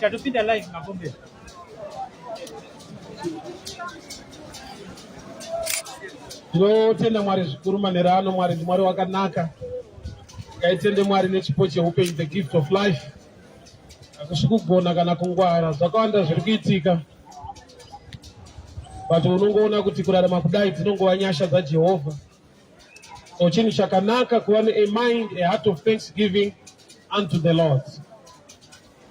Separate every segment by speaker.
Speaker 1: Tatopinda live makombe.
Speaker 2: Tinotenda Mwari zvikuru manhero ano. Mwari ndiMwari wakanaka. Ngaitende Mwari nechipo cheupenyu, the gift of life. Hakusi kugona kana kungwara, zvakawanda zviri kuitika, but unongoona kuti kurarama kudai dzinongova nyasha dzaJehovha. So chinhu chakanaka kuva ne a mind, a heart of thanksgiving unto the Lord.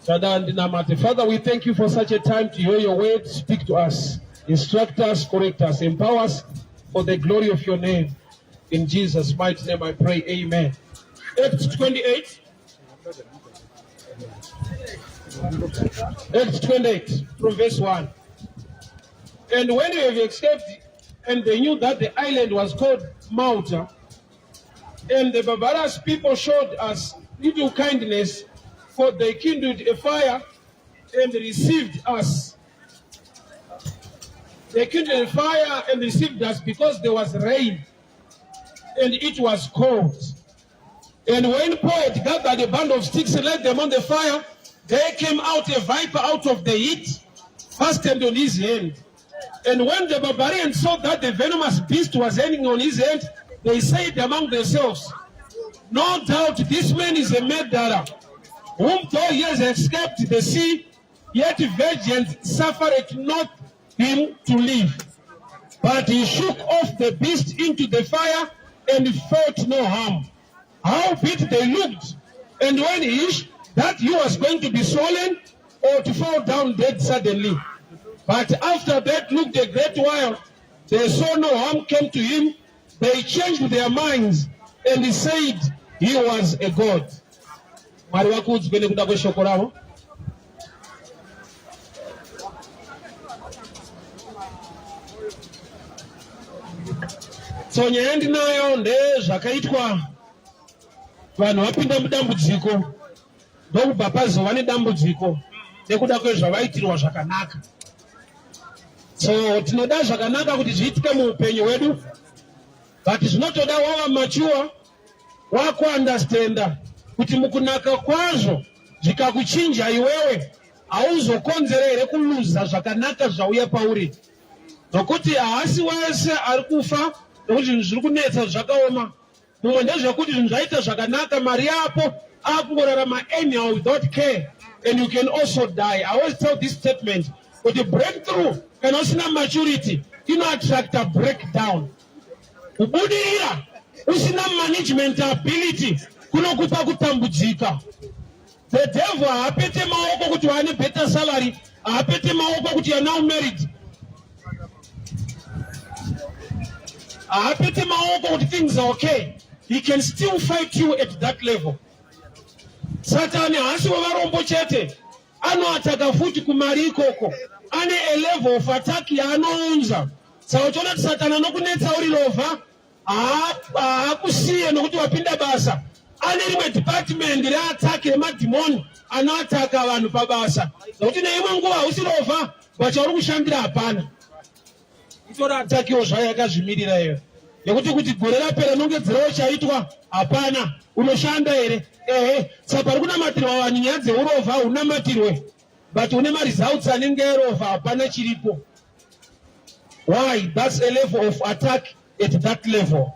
Speaker 2: Sada ndinamate. Father, we thank you for such a time to hear your word. Speak to us, instruct us, correct us, empower us for the glory of your name. In Jesus' mighty name I pray, amen. Acts 28. Acts 28 from verse 1. And when we have escaped, and they knew that the island was called Malta, and the barbarous people showed us little kindness, for they kindled a fire and received us. They kindled a fire and received us because there was rain and it was cold. And when Paul had gathered a band of sticks and laid them on the fire, there came out a viper out of the heat, fastened on his hand. And when the barbarians saw that the venomous beast was hanging on his hand, they said among themselves, No doubt this man is a murderer, whom though he has escaped the sea, yet vengeance suffereth not him to live. But he shook off the beast into the fire and felt no harm. Howbeit they looked, and when he that he was going to be swollen or to fall down dead suddenly. But after that looked a great while, they saw no harm came to him. They changed their minds and said he was a god. Mwari vakudzwe nekuda kweshoko ravo. So nyaya yandinayo ndezvakaitwa vanhu vapinda mudambudziko ndokubva pazova nedambudziko nekuda kwezvavaitirwa zvakanaka. So tinoda zvakanaka kuti zviitike muupenyu hwedu, but zvinotoda wava mature wakuandastenda kuti mukunaka kwazvo zvikakuchinja iwewe hauzokonzere here kuluza zvakanaka zvauya pauri nokuti haasi wese ari kufa nokuti zvinhu zviri kunetsa zvakaoma mumwe ndezvekuti zvinhu zvaita zvakanaka mari yapo akungorarama anyhow without care and you can also die. I always tell this statement kuti breakthrough kana usina maturity inoattracta breakdown. Kubudirira usina management ability kunokupa kutambudzika. The devil haapete maoko kuti wane better salary, haapete maoko kuti you are now married. Haapete maoko kuti things are okay. He can still fight you at that level. Satani haasi wevarombo chete, anoataka futi kumari ikoko. Ane a level of attack yaanounza. Saka uchiona kuti Satani anokunetsa uri rovha, haakusiye nokuti wapinda basa. Ane rimwe department reattack remadhimoni anoataka vanhu pabasa, nokuti neimwe nguva hausi rovha, but chauri kushandira hapana. Itora atakiwo zvayo yakazvimirira iyo yekuti kuti gore rapera nongedzerawo chaitwa hapana. Unoshanda here? Ehe. Saka pari kunamatirwa vanhu nyaya dzeurovha haunamatirwe, but une maresults anenge erovha hapana chiripo. Why? That's a level of attack at that level.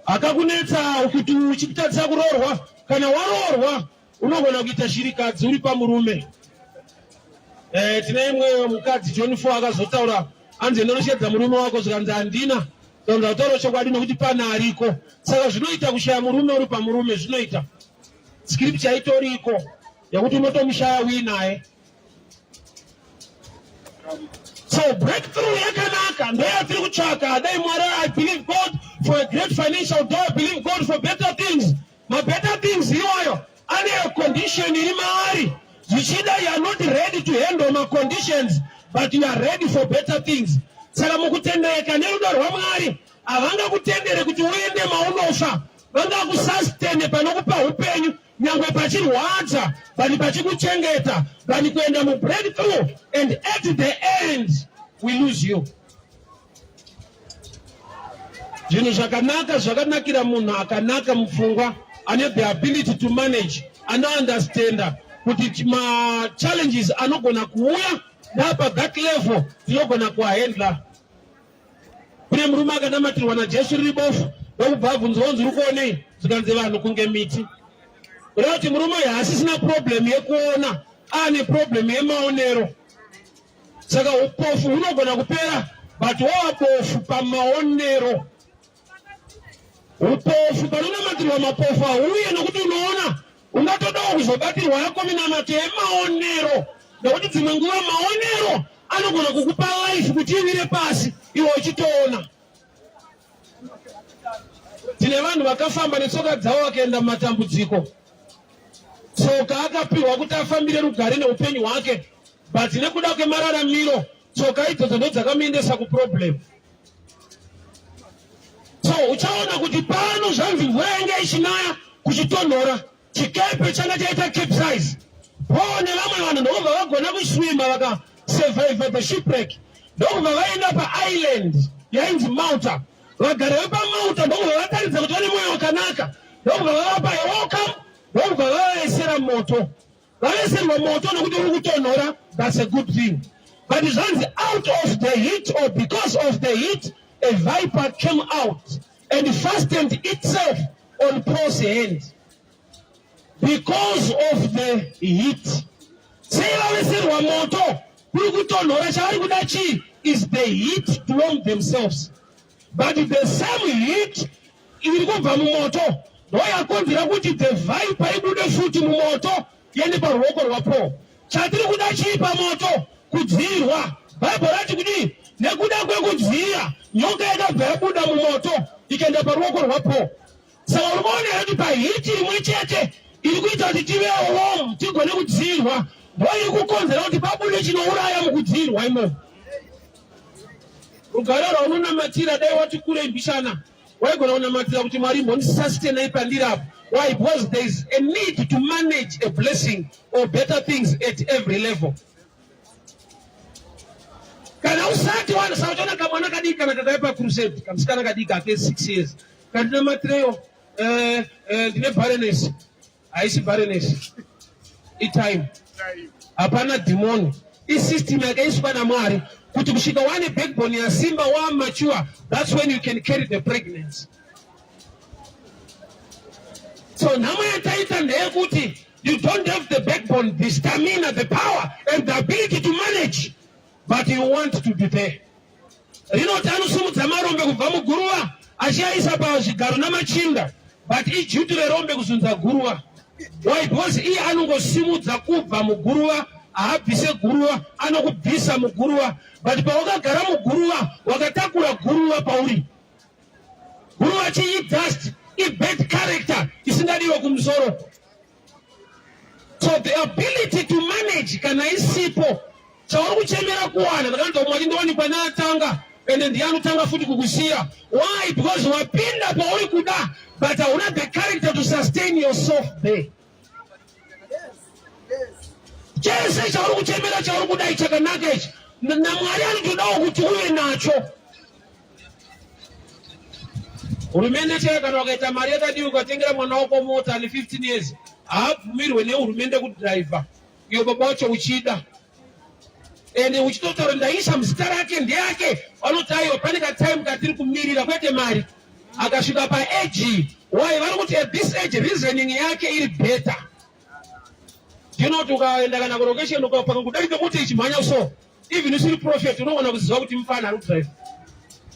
Speaker 2: Akakunetsa kuti uchikutadzisa kuroorwa, kana waroorwa unogona kuita shirikadzi uri pamurume. Eh, tine imwe mukadzi John 4 akazotaura anzi enda murume wako, zvikanzi handina. Zvikanzi ataura chokwadi nokuti pane ariko. Saka zvinoita kushaya murume uri pamurume, zvinoita scripture itoriko yekuti unotomushaya uinaye. So breakthrough yakanaka ndoyatiri kutsvaka. Dai Mwari, I believe God for a great financial door, I believe God for better things. Ma better things iwayo ane a condition iri maari. Zvichida you are not ready to handle ma conditions but you are ready for better things. Saka mukutendeka nerudo rwaMwari havangakutendere kuti uende maunofa, vangakusustene panokupa upenyu nyangwe pachirwadza but pachikuchengeta than kuenda mubreakthrough and at the end we lose you. Zvinhu zvakanaka zvakanakira munhu akanaka mupfungwa, ane the ability to manage, anounderstanda. Kuti machallenges anogona kuuya napa that level, tinogona kuahandla. Kune murume akanamatirwa naJesu riri bofu, ndokubva abvunzwa unzi, "Uri kuonei?" Zvikanzi, "Vanhu kunge miti." Kureva kuti murume uyu haasisina problem yekuona, aane problem yemaonero. Saka upofu hunogona kupera, but wava bofu pamaonero. Upofu panonamatirwa mapofu hauye nokuti unoona. Ungatodawo kuzobatirwa yako minamato yemaonero, nokuti dzimwe nguva maonero anogona kukupa life kuti iwire pasi iwe uchitoona. Tine vanhu vakafamba netsoka dzavo vakaenda mumatambudziko. Tsoka akapiwa kuti afambire rugare neupenyu hwake, but nekuda kwemararamiro, tsoka idzodzo ndo dzakamuendesa kuproblem. So uchaona kuti pano zvanzi mvura yange ichinaya, kuchitonhora, chikepe changa chaita capsize. Paul nevamwe vanhu ndokubva vagona kuswima, vakasurvive the shipwreck, ndokubva vaenda paisland yainzi Malta. Vagari vepaMalta ndokubva vataridza kuti vane mwoyo wakanaka, ndokubva vavapa welcome, ndokubva vavaisira moto. Vaveserwa moto nokuti uri kutonhora, that's a good thing. But zvanzi out of the heat, or because of the heat, a viper came out and fastened itself on Paul's hand because of the heat. Sei vaveserwa moto kuri kutonhora? Chavari kuda chii? Is the heat to warm themselves. But the same heat iri kubva mumoto ndoyakonzera kuti the viper ibude futi mumoto, iende paruoko rwaPaul. Chatiri kuda chii pamoto? Kudziyirwa. Bhaibheri rati kudii? Nekuda kwekudziya, nyoka yakabva yabuda mumoto ikaenda paruoko rwaPaul. Saka uri kuona here kuti paheat rimwe chete iri kuita kuti tive warm, tigone kudziyirwa, ndo iri kukonzera kuti pabude chinouraya mukudziyirwa imomo? Rugare rwaunonamatira, dai wati kure mbishana, waigona kunamatira kuti, "Mwari, mbondisustainai pandiri apo." Why? Because there is a need to manage a blessing or better things at every level. Kana usati wana, saka uchaona kamwana kadiki kana kakauya pacrusade, kamusikana kadiki ake 6 years, kandinamatireyo, ndine barrenness. Haisi barrenness, itime. Hapana dhimoni, isystem yakaiswa naMwari kuti kusvika wane backbone yasimba, wamature, that's when you can carry the pregnancy. So nhamo yataita ndeyekuti you don't have the backbone, the stamina, the power and the ability to manage, but you want to be there. Rinoti anosimudza marombe kubva muguruva achiaisa pazvigaro namachinda, but iduty rerombe kuzunza guruva. Why? Because iye anongosimudza kubva muguruva, haabvise guruva. Anokubvisa muguruva, but pawakagara muguruva, wakatakura guruva pauri. Guruva chii? Dust, ibad character isingadiwe kumusoro. So the ability to manage kana isipo, chauri kuchemera kuwana, ndakanzwa Mwari ndowanikwa neatanga, ende ndiye anotanga futi kukusiya. Why? Because wapinda pauri kuda, but hauna the character to sustain yourself there. Chese chauri kuchemera, chauri kudai, chakanaka ichi, naMwari anotodawo kuti uve nacho. Hurumende chaiyo, kana wakaita mari yakadii, ukatengera mwana wako mota ane 15 years, haabvumirwe nehurumende kudhiraivha iyo baba wacho uchida, ende uchitotaura, "Ndaisa muzita rake, ndeyake." Vanoti, "Aiwa, pane katime katiri kumirira, kwete mari." Akasvika paage, why? Vari kuti at this age reasoning yake iri better. Ndinoti ukaenda kana kulocation, ukapaka kudarika mota ichimhanya, so even usiri prophet unogona kuziva kuti mufana ari kudrive.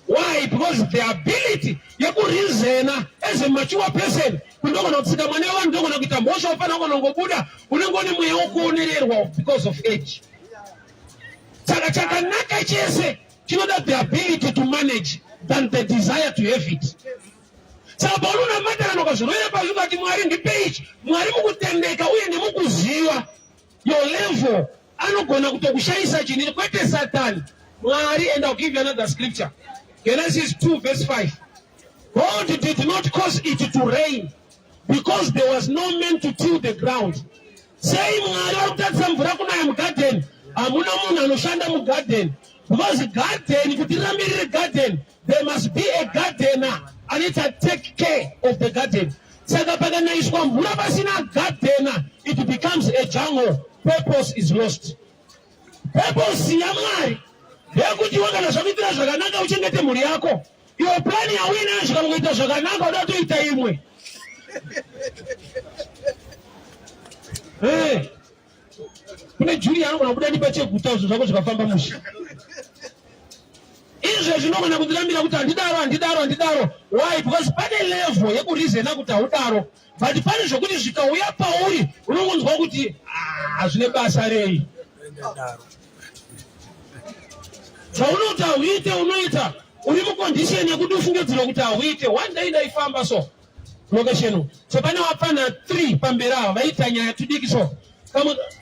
Speaker 2: Why? Because the ability yekureasona as a mature person, kundogona kutsika mwana wevanhu, ndogona kuita mhosva, ufana kugona kungobuda, unenge une mweya wokuonererwa because of age. Saka chakanaka chese chinoda the ability to manage than the desire to have it. Saka paunonamata, kana ukazvirovera pasi ukati, "Mwari, ndipe ichi," Mwari mukutendeka uye nemukuziva your level anogona kutokushayisa chinhu, kwete Satani, Mwari. And I'll give you another scripture, Genesis 2 verse 5. God did not cause it to rain because there was no man to till the ground. Sei Mwari vari kutatisa mvura kunaya mugadheni? Hamuna munhu anoshanda mugadheni, because garden, kuti rirambe riri garden, there must be a gardener anoita take care of the garden. Saka pakanayiswa mvura pasina gardener, it becomes. becomes a jungle, purpose is lost. Purpose yaMwari ndeyekuti iwe kana zvakuitira zvakanaka uchengete mhuri yako. Iwe plan yauinayo zvikangoita zvakanaka uda kutoita imwe. Hey. Kune Julia anogona kubuda nepacheguta izvo zvako zvikafamba mushe. Izvezvi unogona kundirambira kuti handidaro handidaro handidaro. Why? Because pane level yekurizena kuti haudaro. But pane zvokuti zvikauya pauri unongonzwa kuti ah, zvine basa rei. Zvaunoti hauite unoita uri mucondition yekuti ufungidzire kuti hauite. One day ndaifamba so location so pane vapfana 3 pamberi ava vaiita nyaya tudiki so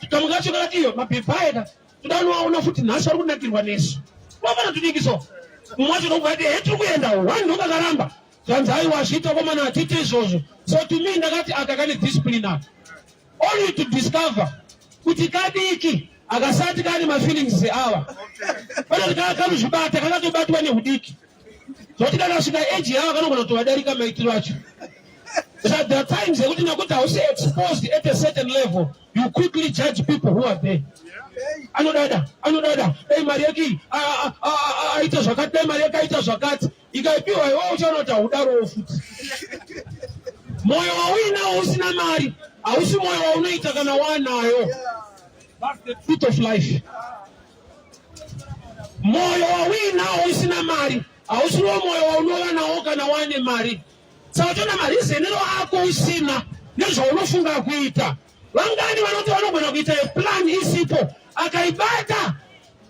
Speaker 2: kamwe kacho kakati iyo mabhebha aya toda unovaona futi nhasi vari kunakirwa nesu vapfana tudiki so mumwe wacho ndokubva ati he tiri kuenda one ndokakaramba zvanzi aiwa zviita komana hatiite izvozvo so to me ndakati aka kane discipline aka only to discover kuti kadiki akasati kane mafeelings ava panoti kanozvibata kakatobatwa nehudiki Zvoti kana svika age yavo vanogona kutovadarika maitiro acho. So there are times yekuti nekuti hausi exposed at a certain level, you quickly judge people who are there. Anodada, anodada, dai mari yake aita zvakati, dai mari yake aita zvakati. Ikaipiwa iwe uchaona kuti haudarowo futi. Moyo wauinawo usina mari, hausi moyo waunoita kana wanayo. That's the truth of life. Moyo wauinawo usina mari hausiwo moyo waunova nawo kana wane mari. Saka uchiona marizenero ako usina nezvaunofunga kuita. Vangani vanoti vanogona kuita plan isipo, akaibata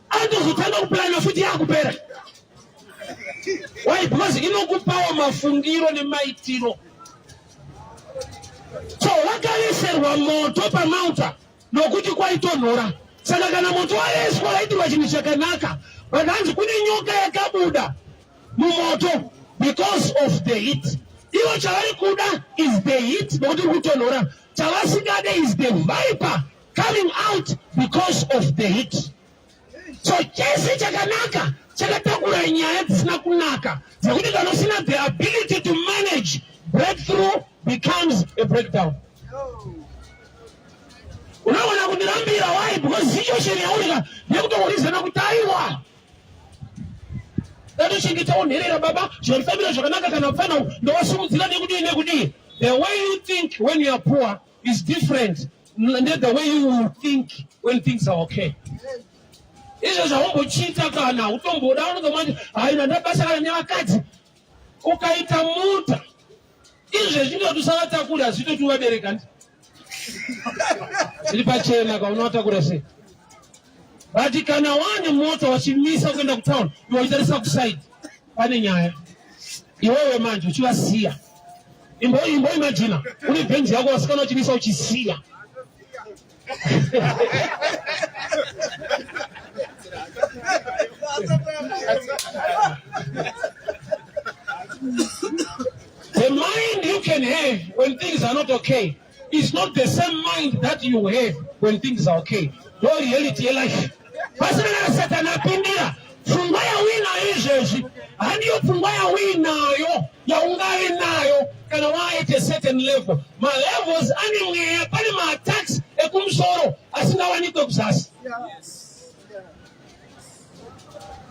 Speaker 2: anotozotanga kuplana futi yakupera. Why? Because inokupawo mafungiro nemaitiro. So vakaveserwa moto pamauta nokuti kwaitonhora. Saka kana moto wareswa waitirwa chinhu chakanaka, but hanzi kune nyoka yakabuda mumoto because of the heat. Ivo chavari kuda is the heat nokuti uri kutonhora. Chavasingade is the viper coming out because of the heat. So chese chakanaka chakatakura nyaya dzisina kunaka dzekuti kana usina the ability to manage breakthrough becomes a breakdown. Unoona kundirambira why? Because situation yaurika yekutokurizana kuti aiwa ndatochengetawo nherera baba zvinondifambira zvakanaka kana mfana ndowasimudzira nekudii nekudii. The way you think when you are poor is different than the way you will think when things are okay. Izvo zvaumbochiita kana utomboda unozomati haina ndabasa kana nevakadzi ukaita mota izvezvi ndoti usavatakura hazvitoti uvabereka ndi zviri pachena ka unovatakura sei but kana wane mota wachimisa kuenda kutown iwe uchitarisa kusaidi pane nyaya iwewe manje uchivasiya imbo imbo imagina une bhenzi yako vasikana uchimisa uchisiya The mind you can have when things are not okay is not the same mind that you have when things are okay. No reality life. Pasina kana Satan apindira pfungwa yauinayo izvezvi handiyo pfungwa yauinayo yaungave nayo kana waa at a certain level. Malevels ane mweya, pane maattacks ekumusoro asingawanikwe kuzasi.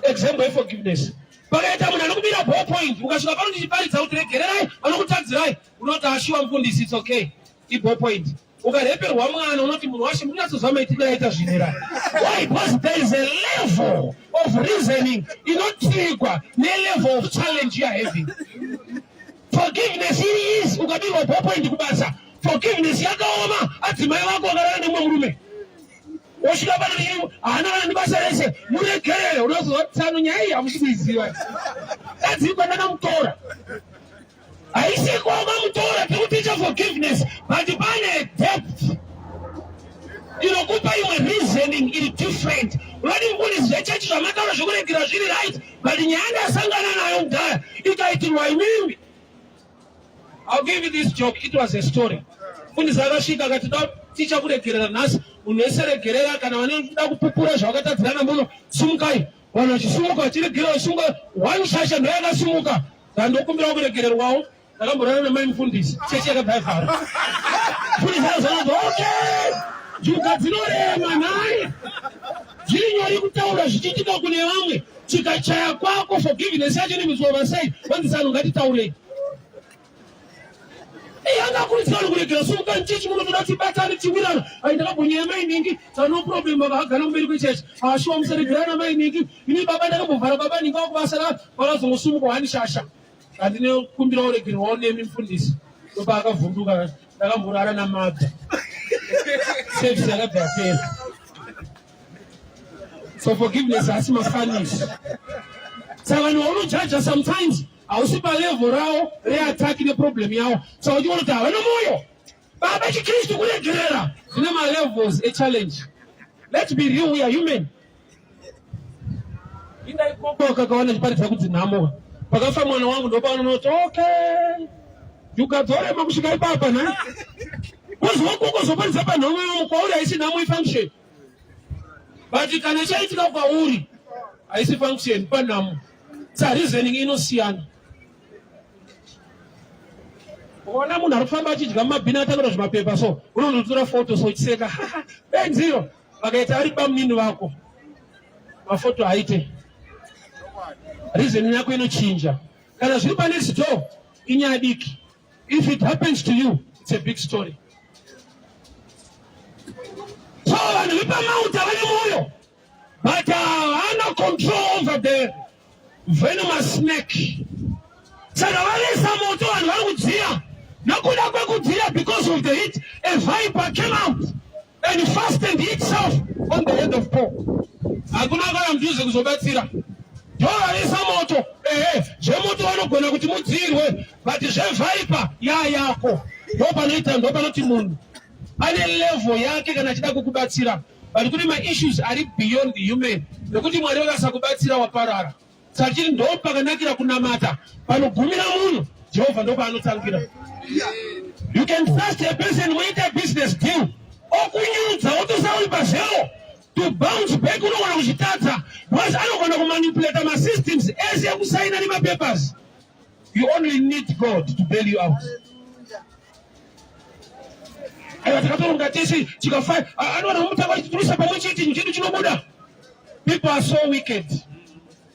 Speaker 2: Example yeforgiveness. Pakaita munhu anokubira ball point, ukasvika pano ndichiparidza kuti regererai vanokutadzirai, unoti ashuwa mufundisi, it's okay, iball point. Ukareperwa mwana unoti munhu washe munyatsoziva maitiro aita zvinhu ra. Why? Because there is a level of reasoning inotrigwa nelevel of challenge you are having. Forgiveness iri easy ukabirwa ball point kubasa. Forgiveness yakaoma adzimai vako vakarara nemumwe murume. Osvika pano iri haana kana nebasa rese muregerere unozova tsano nyaya iyi hamusi kuiziva. Kadzikwa ndakamutora. Haisi kwawakamutora tiri kuticha forgiveness but pane depth inokupa imwe reasoning iri different. Unoti mufundisi zvechechi zvamataura zvekuregera zviri right but nyaya ndasangana nayo kudhaya ikaitirwa imimi. I'll give you this joke. It was a story. Mufundisi akasvika akati da ticha kuregerera nhasi munhu wese regerera kana vanoda kupupura zvavakatadzirana muno sumukai vanhu vachisumuka vachiregerera vachisumuka one shasha ndoyakasumuka Ndandokumbira kuregererwawo ndakamborara namai mufundisi chechi yakabva yavhara. Mufundisi akazonzi okay. Njuga dzinorema nhai. Zviri nyore kutaura zvichiitika kune vamwe, chikachaya kwako forgiveness yacho nemizova sei? Vanzi ngatitaurei. Angakurudzira vanhu kuregera sumuka muchechi muno toda tibatane tiwirana. Ai ndakambonyaya mai Ningi, so no problem baba agara kumberi kwechechi. Ashuwa musaregerana mai Ningi. Ini baba ndakambovhara baba Ningi wakubasa ra vakazongosumuka wani shasha. Andine kumbira uregerwawo nemi mufundisi. Ndopa akavhunduka ndakamborara namadha. Service yakabva yapera. So forgiveness haasi mafanisi. Saka vanhu vaunojaja sometimes hausi palevel rawo reattack neproblem yawo, saka uchiona kuti havana mwoyo. Baba, chiKristu kuregerera zvine malevels echallenge. Let's be real, we are human. Indaikoko kakawana chiparidza kuti nhamo pakafa mwana wangu, ndopaanonoti okay, ukadzorema kusvika ipapa na wozokoko panhamo yomo kwauri haisi nhamo, ifunction, but kana chaitika kwauri haisi function, panhamo. Sa reasoning inosiyana. Ukaona munhu ari kufamba achidya mumabhini, atakura zvimapepa, so unonotora foto so uchiseka benziro. Vakaita ari bamunini vako, mafoto haite, reasoning yako inochinja. Kana zviri panext door inyaya diki. If it happens to you, it's a big story. So vanhu vepamauta vane mwoyo, but havana control over the venomous snake. Saka vavesa moto, vanhu vari kudziya. Nokuda kwekudziya, because of the heat, a viper came out and fastened itself on the head of Paul. Hakuna kana mudhuze kuzobatsira. Ndovavesa moto. Ehe, zvemoto vanogona kuti mudzirwe, but zveviper ya yako ndo panoita, ndo panoti munhu ane level yake kana achida kukubatsira. But kune maissues ari beyond the human, nekuti Mwari vakasakubatsira waparara. Saka chiri ndo pakanakira kunamata, panogumira munhu Jehovha ndo paanotangira. You can trust a person, moita business deal, okunyudza, wotosa uri pazero. To bounce back unogona kuchitadza, because anogona kumanipulata masystems ese ekusaina nemapapers. You only need God to bail you out. Aiwa, takatoronga tese chikafa, anowana mutanga achiturisa pamwe chete, chinhu chedu chinobuda. People are so wicked.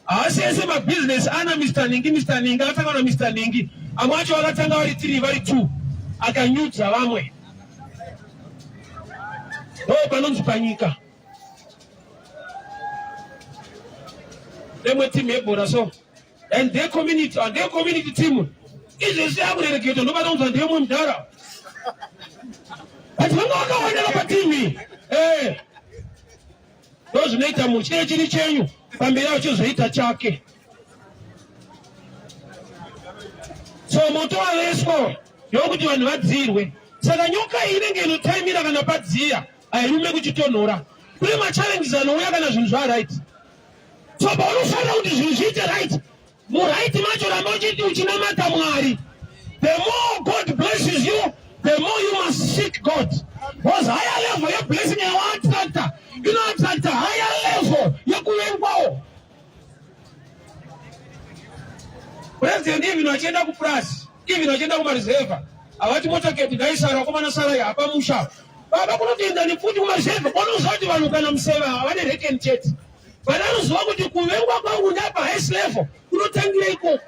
Speaker 2: Haasi ese mabhizinesi ana Mr Ningi. Mr Ningi akatanga na Mr Ningi, amwe acho vakatanga vari three, vari two, akanyudza vamwe. Ndo panonzi panyika rimwe timu yebhora so, and their community and their community team izvezvi yakurereketa, ndobata ndemwe mudhara, but vanga vakawandaka patimu. Ndo zvinoita munhu, chinenge chiri chenyu pamberi acho chizoita chake. So moto waveswa yokuti vanhu vadzirwe. Saka nyoka iyi inenge inotaimira kana padziya, hairume kuchitonhora. Kune machallenges anouya kana zvinhu zvaright. So paunofanira kuti zvinhu zviite right, muright macho ramba uchiti uchinamata Mwari. The more God blesses you, the more you must seek God, because higher level yeblessing yawaattracta inoattracta higher level yekuvengwawo. President even vachienda kupurasi, even vachienda kumareserva, havati motorcade ngaisara, vakomana sarai hapa musha. Baba, kunotoenda nepfuti kumareserva. Unoziva kuti vanhu kana museva havane reken chete, but anoziva kuti kuvengwa kwangu ndapa highest level kunotangira ikoko.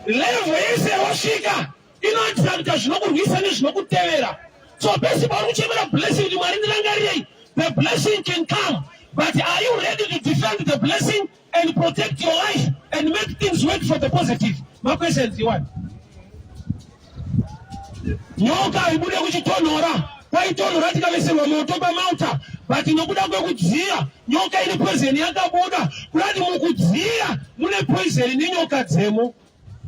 Speaker 2: Level yese yawasvika inoattracta zvinokurwisa nezvinokutevera. So pese pauri kuchemera blessing kuti Mwari ndirangarirei, the blessing can come, but are you ready to defend the blessing and protect your life and make things work for the positive? Maquestions iwani. Nyoka haibude kuchitonhora. Kwaitonhora tikaveserwa moto pamauta, but nokuda kwekudziya nyoka ine poison yakabuda. Kurati mukudziya mune poison nenyoka dzemo.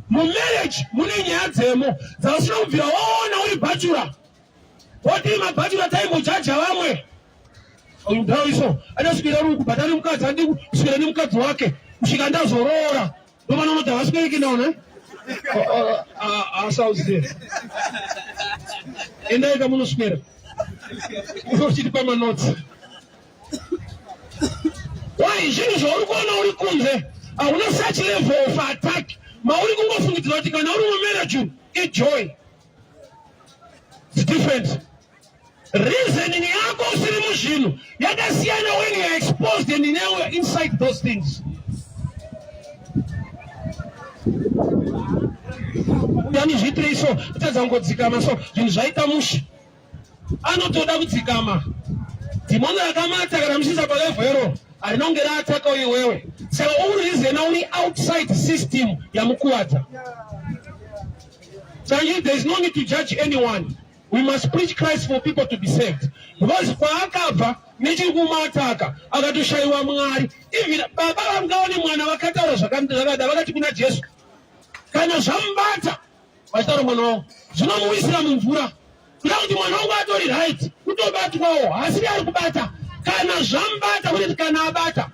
Speaker 2: Mumarriage mune nyaya dzemo dzausina kubvira waona uri bachelor. Woti mabachelor taimbojaja vamwe, ndaiso adasvikira ruku, but ari mukadzi andi kusvikira nemukadzi wake kusvika ndazoroora. Ndovanonoti havasvikiriki naona asauzive. Endai kamunoswera uchitipa manotsi. Why? Zvinhu zvauri kuona uri kunze, hauna such level of attack mauri. Kungofungidzira kuti kana uri mumarriage ijoy. It's different. Reasoning yako usiri muzvinhu yakasiyana when you are exposed and now you are inside those things. Yani zviitirei so kutadza kungodzikama so zvinhu zvaita mushe anotoda kudzikama dhimoni rakamata kana muchiisa palevho iro harina kunge raataka iwewe saka urizena uri outside system yamukuvadza. Changi, there is no need to judge anyone. We must preach Christ for people to be saved. Because kwaakabva nechiri kumuataka akatoshaiwa Mwari. Even baba vangaone mwana vakataura zvakada vakati kuna Jesu, kana zvamubata vachitaura mwana wavo zvinomuwisira mumvura. Kuda kuti mwana wangu atori right kutobatwawo, haasiri ari kubata. Kana zvamubata kuti kana abata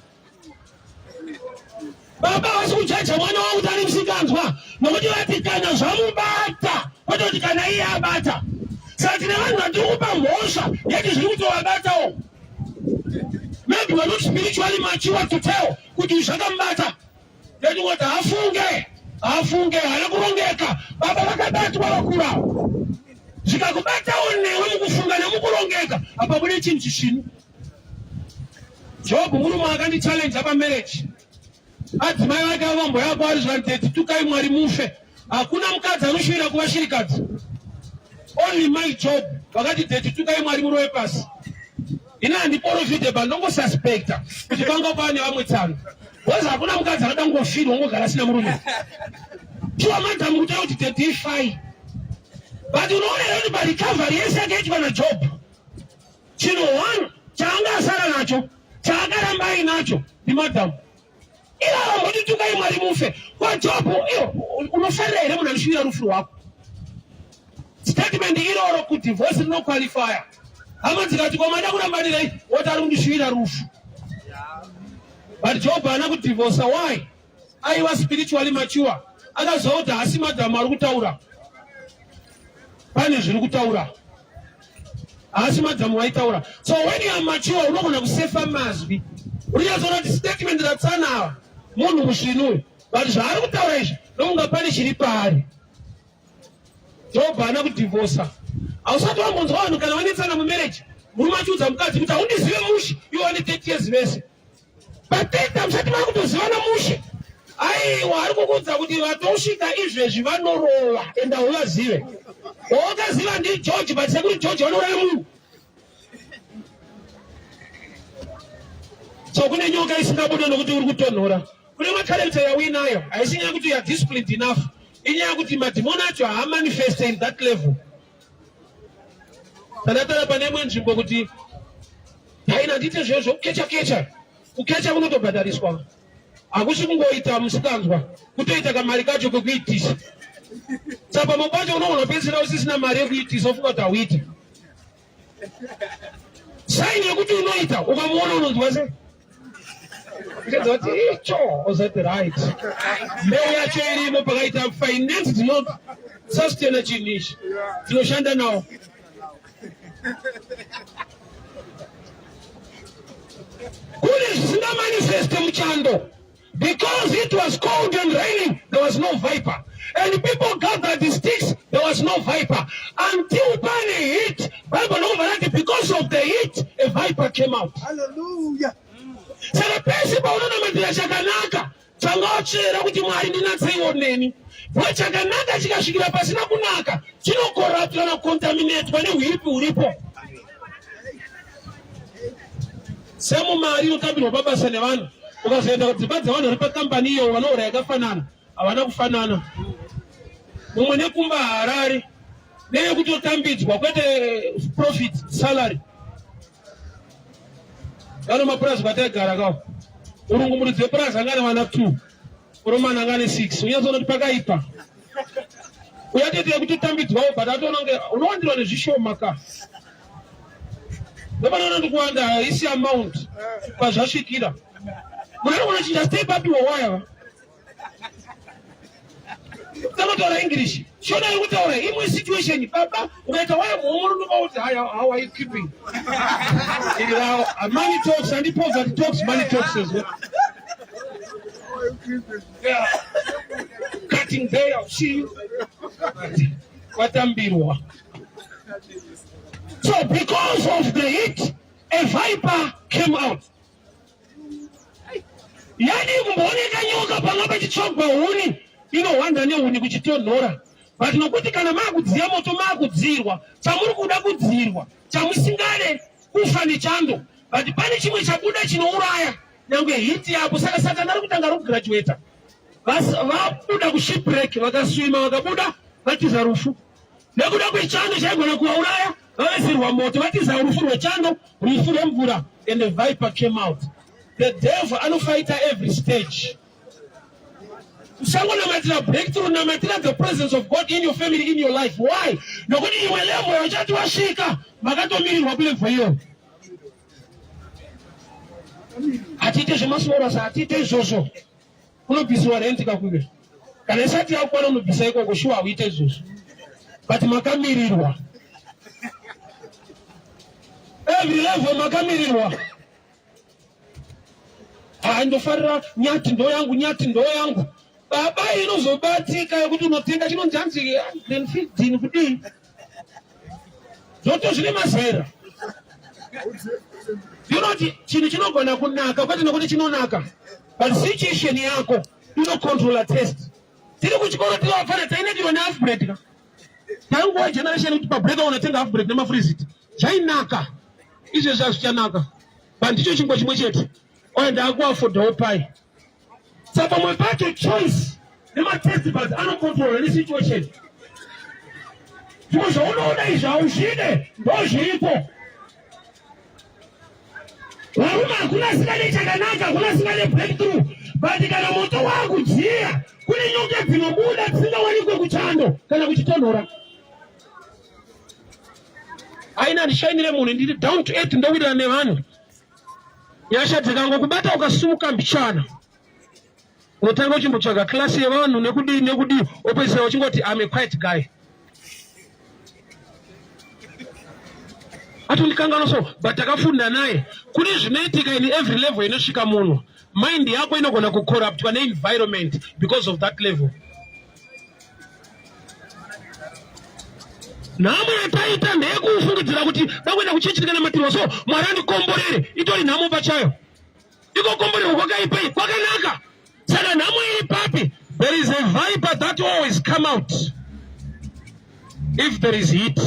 Speaker 2: Baba vasi kujaja mwana wavo kuti ane musikanzwa nokuti vati kana zvamubata kwete kuti kana iye abata. Saka tine vanhu vatiri kupa mhosva yeti zviri kutovabatawo. Maybe we're not spiritually mature to tell kuti zvakamubata. Yeti kuti hafunge, hafunge, haana kurongeka. Baba vakabatwa vakura. Zvikakubatawo newe mukufunga nemukurongeka, hapabude chinhu chisvinu. Job murume akandichallenge pamarriage. Adzimai vake vamboya kwaari zvikati tukai Mwari mufe. Hakuna mukadzi anoshuvira kuva shirikadzi. Only my job vakati daddy tukai Mwari murove pasi. Ini handiporofite but ndongosuspecta kuti panga pane vamwe tsano. Because hakuna mukadzi anoda kungofirwa ongogara asina murume. Sure madam kutaura kuti daddy ifai. But unoona here kuti parecovery yese yakaitwa naJob chinhu one chaanga asara nacho chaakaramba ainacho ndimadhamu ivava mboti tukai Mwari mufe kwaJobho iyo unofarira here munhu anoshuvira rufu rwako statement iroro kudivorce rinoqualifya hama dzikati kwamada kurambanirei woti ari kundishuvira rufu but Job haana kudivorsa why aiwa spiritually mature akaziva kuti haasi madhamu ari kutaura pane zviri kutaura haasi madhamu vaitaura so when you are mature unogona kusefa mazwi urinyazoona kuti statement ratsana ava munhu musvinu uyu but zvaari kutaura izvi nokunga pane chiri paari Job haana kudhivosa hausati wambonzwa vanhu kana vanetsana mumarriage murume achiudza mukadzi kuti haundizive mushe iwe wane 30 years vese Pateta musati makutozivana mushe. Aiwa ari kukuudza kuti vatosvika izvezvi vanorova enda uvazive. Wakaziva ndi George but sekuti George vanouraya munhu. So kune nyoka isingabude nokuti uri kutonhora. Kune macharacter yauinayo haisi nyaya yekuti you are disciplined enough. Inyaya yekuti madhimoni acho haamanifeste in that level. Tandatara pane imwe nzvimbo kuti haina ndiite zviyo zvokukecha kecha. Kukecha kunotobhadhariswa. Hakusi kungoita musikanzwa, kutoita kamari kacho kekuitisa. Saka pamwe pacho unogona kupedzisira usisina mari yekuitisa ufunga kuti hauiti. Saini yekuti unoita ukamuona unonzwa sei? Uchadza kuti icho ozati right. Mbeu yacho irimo pakaita finance dzinosustaina chinhu ichi dzinoshanda nawo. Kune zvisingamanifeste muchando. Because it was cold and raining, there was no viper. And people gathered the sticks, there was no viper. Until pane heat, Bible ndokubva rati because of the heat, a viper came out.
Speaker 1: Hallelujah.
Speaker 2: Saka pese paunonamatira chakanaka, tanga watsvera kuti Mwari ndinatseiwo neni. Bva chakanaka chikasvikira pasina kunaka, chinokoraptwa kana kukontaminetwa nehuipi huripo. Semu mari inotambirwa pabasa nevanhu, ukazoenda kudzimba dzevanhu vari pakambani iyo vanohora yakafanana, havana kufanana. Mumwe nekumba Harare neyekutotambidzwa kwete profit salary. Kano mapurazi kwataigara kawo urungu muridzi wepurazi anga ane vana 2 Romana anga ane 6 unyatsoona kuti pakaipa uyatete yekutotambidzwawo but atoona kunge unowandirwa nezvishoma ka ndopanoona kuti kuwanda haisi amount kwazvasvikira munhu anogona kuchinja step apiwa waya va tanotaura English Shona iri kutaura imwe situation baba ukaita waya muhomwe unoba kuti haya how are you keeping iri rawo money talks and poverty talks money talks as well. Yeah. Cutting there, I'll see you. Watambirwa. So because of the heat, a viper came out. Yadii kumbooneka nyoka panga pachitsvagwa huni inohwanda nehuni kuchitonhora, but nokuti kana makudziya moto makudzirwa chamuri kuda kudzirwa chamusingade kufa nechando, but pane chimwe chabuda chinouraya nyangwe hiti yako. Saka Satani ari kutanga ari kugraduata, vabuda kushipbreak, vakaswima, vakabuda, vatiza rufu nekuda kwechando chaigona kuvauraya. Vavesirwa moto, vatiza rufu rwechando, rufu rwemvura, and the viper came out. The devil anofighta every stage. Usangonamatira breakthrough, namatira the presence of God in your family, in your life. Why? Nokuti imwe level yauchati wasvika, makatomirirwa kulevel iyoyo. Hatiite zvemasoro, hatiite izvozvo. Unobvisiwa rent kakuve kana isati yakwana, unobvisa ikoko. Shuwa, hauite izvozvo, but makamirirwa every level, makamirirwa. Ndofarira nyati, ndo yangu nyati, ndo yangu baba. Inozobatika yekuti unotenga chinonzi hanzi Glenfiddich kudii, zvoto zvine mazera. Ndinoti chinhu chinogona kunaka kwete nekuti chinonaka, but situation yako inocontrola taste. Tiri kuchikoro, tiri vafana, tainakirwa nehalf bread ka. Tainguva generation kuti pabreak unotenga half bread nemafreezit, zvainaka. Izvezvi hazvichanaka, but ndicho chingwa chimwe chete oye ndaakuaffordawo pai. Saka pamwe pacho choice nemataste buds anocontrola nesituation. Zvimwe zvaunoona izvi hauzvide, ndo zviripo. Varume, hakuna asingade chakanaka, hakuna asingade breakthrough, but kana moto wakudziya, kune nyoka dzinobuda dzisingawanikwe kuchando kana kuchitonhora. Aina handishainire munhu, ndiri down to earth, ndowirirana nevanhu. Nyasha dzikangokubata, ukasimuka mbichana, unotanga uchimbotsvaga class yevanhu nekudii nekudii, opedzisira uchingoti, "I'm a quiet guy." Atondikanganwa so, but takafunda naye. Kune zvinoitika in every level inosvika munhu. Mind yako inogona kucorruptwa neenvironment because of that level. Nhamo yataita ndeyekufungidzira kuti dakuenda kuchechi tikanamatirwa so Mwari andikomborere. Itori nhamo pachayo. Ikokomborerwa kwakaipei? Kwakanaka. Saka nhamo iri papi? There is a viper that always come out if there is heat.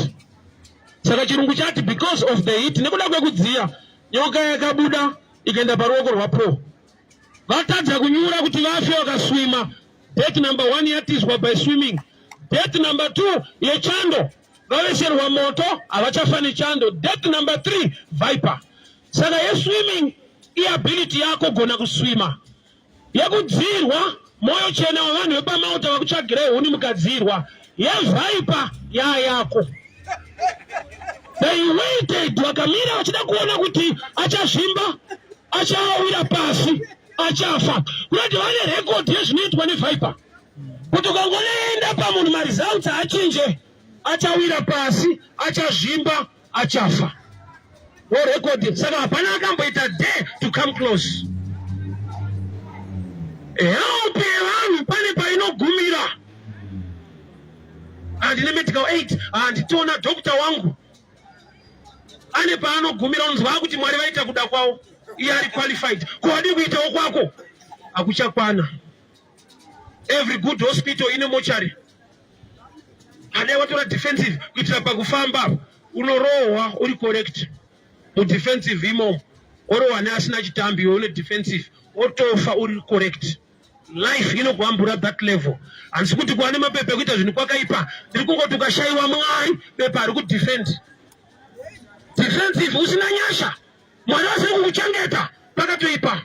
Speaker 2: Saka chirungu chati because of the heat, nekuda kwekudziya, nyoka yakabuda ikaenda paruoko rwaPaul. Vatadza kunyura kuti vafe, vakaswima. Death number one yatizwa by swimming. Death number two yechando, vaveserwa moto, havachafa nechando. Death number three, viper. Saka yeswimming iability yako, gona kuswima. Yekudzirwa, mwoyo chena wavanhu vepamauta vakutsvagirai huni, mukadzirwa. Yeviper yayako. They waited, vakamira vachida kuona kuti achazvimba, achawira pasi, achafa. Kunoti vane record yezvinoitwa neviper, kuti ukangoenda pamunhu, maresults achinje, achawira pasi, achazvimba, achafa worecord. Saka hapana akamboita dare to come close. Help yevanhu pane painogumira. Handine medical aid, handitiona doctor wangu, ane paanogumira. Unonzwa kuti Mwari vaita kuda kwavo, iye ari qualified. Kuwadi kuitawo kwako hakuchakwana. Every good hospital ine mochari. Adai watora defensive kuitira pakufamba unorohwa uri correct. Mudefensive imomo orohwa neasina chitambi, iwe une defensive, otofa uri correct. Life inokuambura that level. Handisi kuti kuva nemapepa ekuita zvinhu kwakaipa. Ndiri kungoti ukashayiwa Mwari, bepa hari kudefend. Defensive usina nyasha, Mwari asiri kukuchengeta, pakatoipa.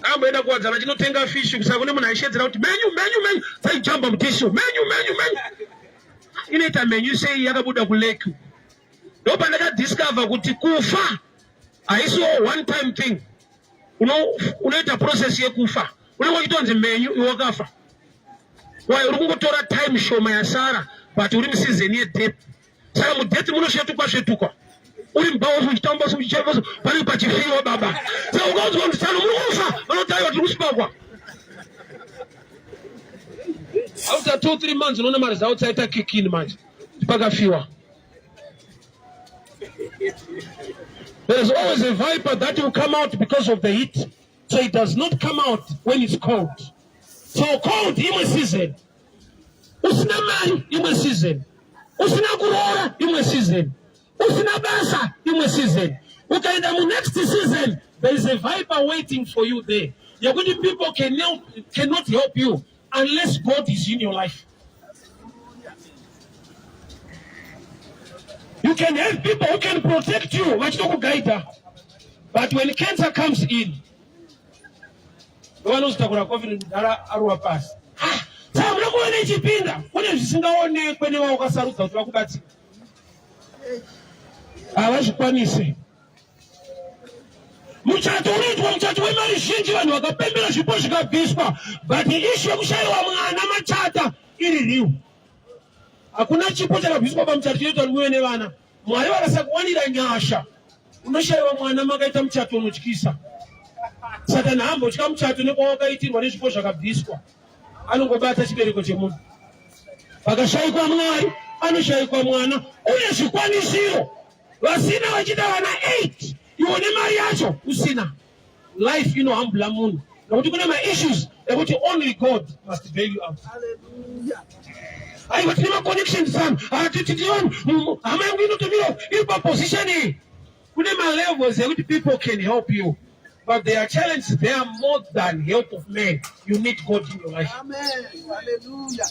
Speaker 2: Amboenda kuwadzana chinotenga fishi kusaka, kune munhu aishedzera kuti menyu, menyu, menyu, dzaijamba mutishu, menyu, menyu, menyu. Inoita menyu sei yakabuda kulake? Ndopandakadiscover kuti kufa haisiwo one time thing. Unoita process yekufa. Unenge uchitonzi menyu, iwe wakafa. Why? Uri kungotora time shoma yasara, but uri museason yedeath. Saka mudeath munosvetukwa svetukwa, uri mubhawa uchitamba, uchichamba, panenge pachifiwa baba. Saka ukaudzwa kuti tsano muri kufa, vanotaiwa tiri kusipakwa. After 2-3 months unoona maresults aita kick in manje. kuti pakafiwa. There is always a viper that will come out because of the heat. So it does not come out when it's cold. So cold imwe season. Usina mari imwe season. Usina kuroora imwe season. Usina basa imwe season. Ukaenda mu next season there is a viper waiting for you there. Yekuti people cannot help you unless God is in your life. You can have people who can protect you vachitokugaidha, but when cancer comes in, vanozotakura coffin mudhara aruwa pasi. Saka muda kuona ichipinda kune zvisingaonekwe nevawakasarudza kuti vakubatsira, havazvikwanisi. Muchato unoitwa muchato wemari zhinji, vanhu vakapembera, zvipo zvikabviswa, but issue yekushayiwa mwana machata iri real. Hakuna chipo chakabviswa pamuchato chinoita kuti muve nevana. Mwari vakasakuwanira nyasha, unoshayiwa mwana makaita muchato unotyisa. Satani haambotya muchato nekwawakaitirwa nezvipo zvakabviswa, anongobata chibereko chemunhu. Pakashayikwa Mwari anoshayikwa mwana. Une zvikwanisiro, vasina vachiita vana 8, iwe nemari yacho usina. Life inohambula munhu nokuti kune maissues ekuti only God must bail you out. Aiwa, tine maconnections sana, hatititioni hama yangu inotomira iri paposition iyi. Kune malevels ekuti people can help you, but there are challenges there are more than help of men. You need God in your life.
Speaker 1: Amen. Hallelujah.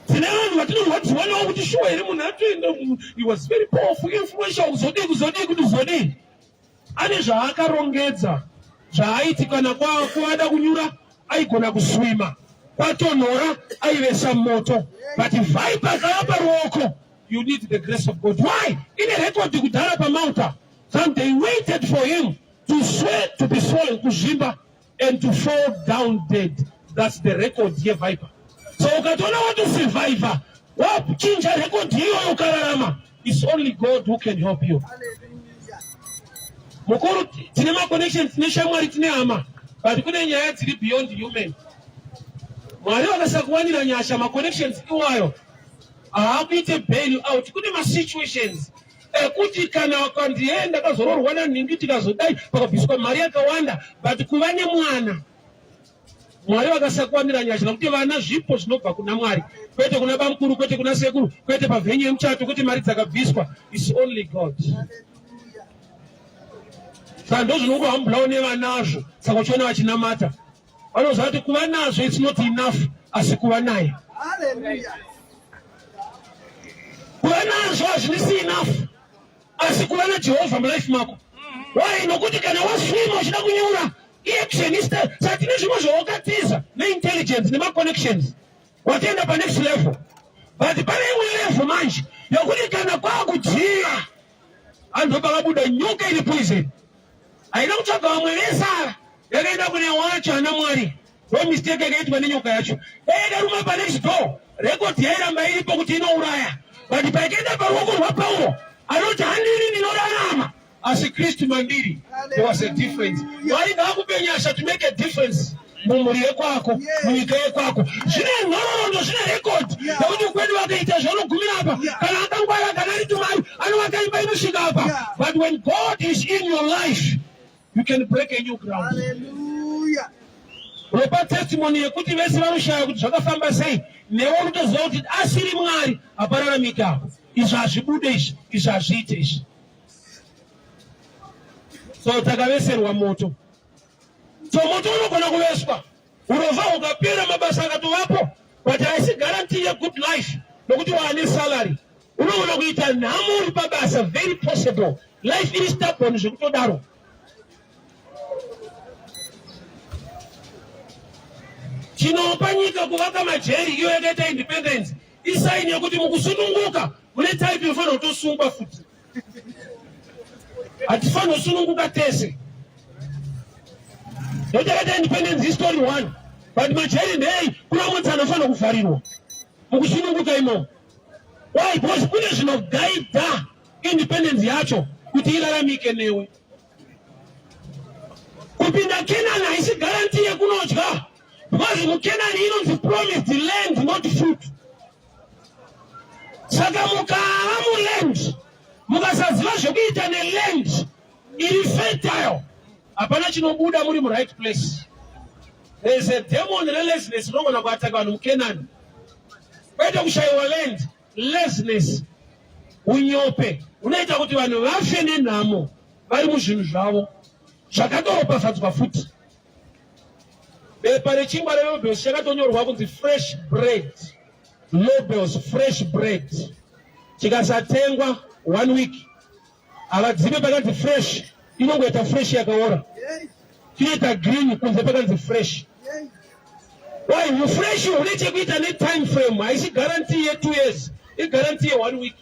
Speaker 2: Tine vanhu vatinorwadziwa navo kuti shuwa here munhu atoenda, he was very powerful, influential, kuzodii, kuzodii, kuti kuzodii. Ane zvaakarongedza zvaaiti kana kwada kunyura aigona kuswima, kwatonhora aivesa moto, but viper kava paruoko. You need the grace of God. Why? Ine rekodi kudhara pamalta. Some they waited for him to swear, to be swollen, kuzvimba, and to fall down dead. That's the record yeviper. So ukatoona watosurvivor, wachinja rekodi iyoyo, ukararama, it's only God who can help you.
Speaker 1: Hallelujah.
Speaker 2: Mukuru, tine maconnections, tine shamwari, tine hama, but kune nyaya dziri beyond human. Mwari vakasakuwanira nyasha, maconnections iwayo haakuite bail out. Kune masituations ekuti kana ukanzi ye ndakazororwa nanhingi, tikazodai, pakabviswa mari yakawanda, but kuva nemwana, Mwari vakasakuwanira nyasha, nokuti vana zvipo zvinobva kuna Mwari, kwete kuna bamukuru, kwete kuna sekuru, kwete pavenue yemuchato, kwete mari dzakabviswa. Is only God.
Speaker 1: Hallelujah.
Speaker 2: Saka ndo zvinongohambulawo nevanazvo. Saka uchiona vachinamata, vanoziva kuti kuva nazvo it's not enough, asi kuva naye.
Speaker 1: Hallelujah.
Speaker 2: Kuva nazvo hazvinisi enough, asi kuva naJehovha mulife mako. Why? Nokuti kana waswima uchida kunyura, iactionista. Saka tine zvimwe zvawakatiza neintelligence nemaconnections, watoenda panext level, but pane imwe level manje yokuti kana kwakudziya, anhu pakabuda nyoka iri poison, haina kutsvaga vamwe vesara, yakaenda kune wacho ana Mwari. Ndo mistake yakaitwa nenyoka yacho. Dai yakaruma panext door, rekodi yairamba iripo kuti inouraya, but paikaenda paruoko rwaPauro, anoti, "Handiri ndinorarama, asi Kristu mandiri." There was a difference. Mwari ngaakupe nyasha to make a difference mumhuri yekwako, munyika yekwako. Zvine nhororondo, zvine rekodi yekuti kwedu vakaita zvanogumira apa, kana akangwara, kana ari tumari anovaka imba inosvika apa. But when God is in your life, you can break a new ground.
Speaker 1: Hallelujah.
Speaker 2: Unopa testimony yekuti vese vanoshaya kuti zvakafamba sei. Newe unotoziva kuti asiri Mwari hapararamika apo, izvi hazvibude, izvi hazviite izvi. So takaveserwa moto. So moto unogona kuveswa, urovha hukapera, mabasa akatovapo, but haisi guarantee yegood life nokuti waane salary. Unogona kuita nhamo uri pabasa, very possible. Life iri stubborn zvekutodaro. Chinopa nyika kuvaka majeri, iyo yakaita independence, isign yekuti mukusununguka mune type inofanira kutosungwa futi. Hatifanira kusununguka tese. Ndochakaita independence history one, but majeri ndei kuna mutsi anofanira kuvharirwa mukusununguka imomo. Why? Because kune zvinogaidha independence yacho kuti iraramike newe. Kupinda Kenani haisi guarantee yekunodya, because muKenani inonzi promised land, not food. Saka mukava muland, mukasaziva zvekuita neland iri fertile, hapana chinobuda muri muright place. There is a demon relaziness rinogona kuataka vanhu muKenani. Kwete kushayiwa land, laziness, unyope unoita kuti vanhu vafe nenhamo vari muzvinhu zvavo zvakatoropafadzwa futi. Bepa rechingwa reLobels chakatonyorwa kunzi fresh bread. Lobels fresh bread. Chikasatengwa one week havadzime pakanzi fresh, inongoita fresh yakaora, chinoita green kunze pakanzi fresh. Why ufresh hune chekuita netime frame, haisi guarantee ye 2 years, iguarantee ye 1 week.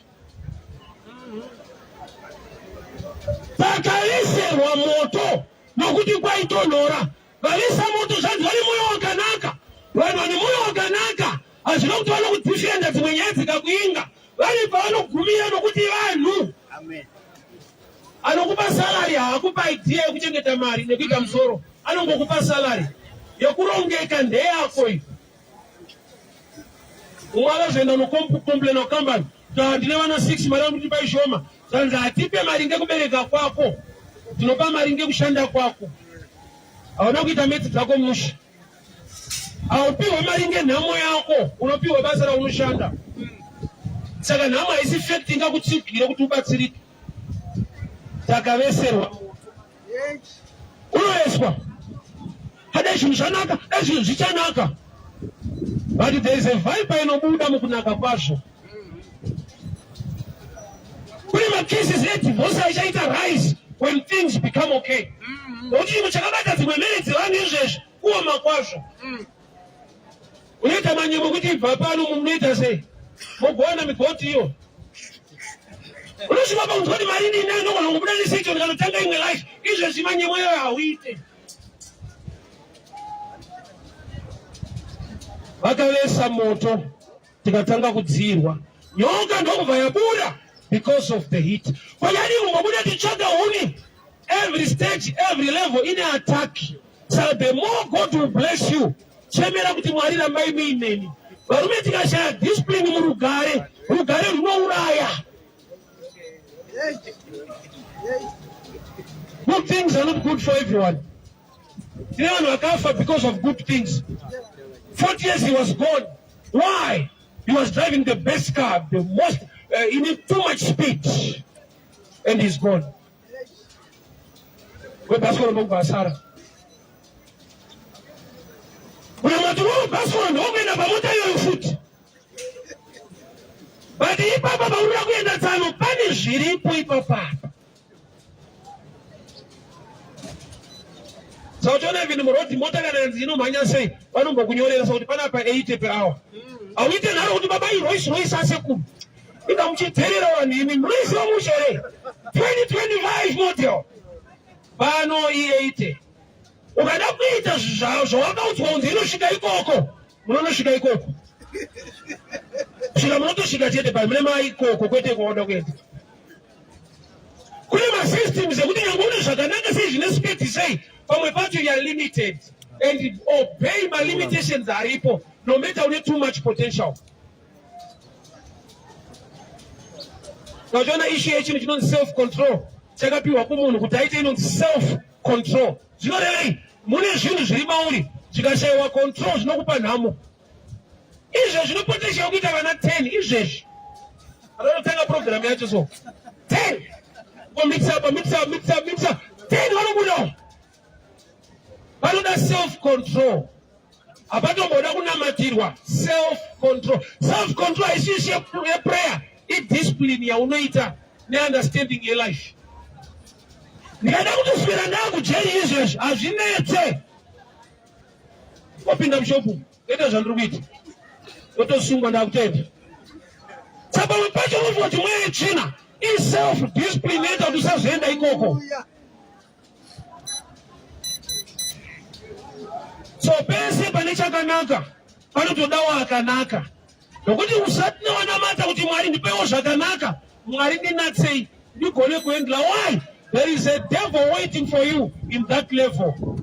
Speaker 2: Pakaveserwa moto nokuti kwaitonhora, vavesa moto zvanzi vane mwoyo wakanaka. Vanhu vane mwoyo wakanaka hazvina kuti vanokudefenda dzimwe nyaya dzikakuinga, vane pavanogumira nokuti vanhu. Anokupa salary haakupa idea yekuchengeta mari nekuita musoro, anongokupa salary yekurongeka ndeyako iyi. Umwe akazoenda unokomplaina kukambani kuti ndine vana 6 mari yekutipa ishoma, zvanzi hatipe mari ngekubereka kwako, tinopa mari ngekushanda kwako. Hauna kuita metsi dzako mushe, haupiwe mari ngenhamo yako, unopiwa basa raunoshanda. Saka nhamo haisi fact ingakutsigire kuti ubatsirike. Takaveserwa unoeswa hadai zvinhu zvanaka, dai zvinhu zvichanaka, but there is a viper inobuda mukunaka kwazvo. Kune macases edivorce achaita rise when things become okay, nokuti chinhu chakabata dzimwe mhere dzevanhu izvezvi kuoma kwazvo. Unoita manyemo kuti ibva pano, munoita sei mogowana migoti iyo unosvika pakunzwa kuti mari ndinayo, ndogona kubuda nesection ndikanotanga imwe life. Izvezvi manyemo iyoyo hauite. Vakavesa moto tikatanga kudzirwa, nyoka ndokubva yabuda because of the heat. Kwanyadi kumbobuda titsvaga huni. Every stage, every level ine attack. Saka the more God will bless you, chemera kuti Mwari rambai muineni. Varume, tikashaya discipline murugare, rugare runouraya. Good things are not good for everyone. Tine vanhu vakafa because of good things. 40 years he was gone. Why? He was driving the best car, the most, he need too much speed, and he's gone. Webhasikoro ndokubva asara. Unamati webhasikoro ndokuenda pamota iyoyo futi. But ipapa paurira kuenda tsano pane zviripo ipapapa. Saka uchiona even murodhi mota kana yanzi inomhanya sei, vanombokunyorera kuti panapa 80 per hour. Hauite nharo kuti baba iRolls Royce asekuru. Inga muchidherera vanhu imi, munoisiwa mushere 2025 model pano i80. Ukada kuita zvawakaudzwa kunzi inosvika ikoko, munonosvika ikoko. Svika munotosvika chete pai mune mai ikoko, kwete kwauda kuenda. Kune masystems ekuti nyange une zvakanaka sei zvine speed sei, pamwe pacho you are limited and obey malimitations aripo, no matter une too much potential. Ukachiona issue yechinhu chinonzi self control chakapiwa kumunhu kuti aite inonzi self control, zvinorevei? Mune zvinhu zviri mauri zvikashayiwa control zvinokupa nhamo. Izvezvi zvino potential kuita vana 10 izvezvi vanotanga program yacho, so 10 komix up, mix up, mix up, mix up, 10 vanobudawo. Vanoda self control, hapatomboda kunamatirwa. Self control, self control haisi yeprayer, idiscipline yaunoita neunderstanding yelife. Ndikada kutoswera ndakujeri izvezvi hazvinetse, wapinda mushopu ita zvandiri kuita, wotosungwa, ndakutenda. Saka pamwe pacho unofunga kuti mweya yetsvina, iself discipline inoita kuti usazoenda ikoko. So pese pane chakanaka panotodawo akanaka, nokuti usati newanamata kuti Mwari ndipewo zvakanaka, Mwari ndinatsei ndigone kuendla. Why? There is a devil waiting for you in that level.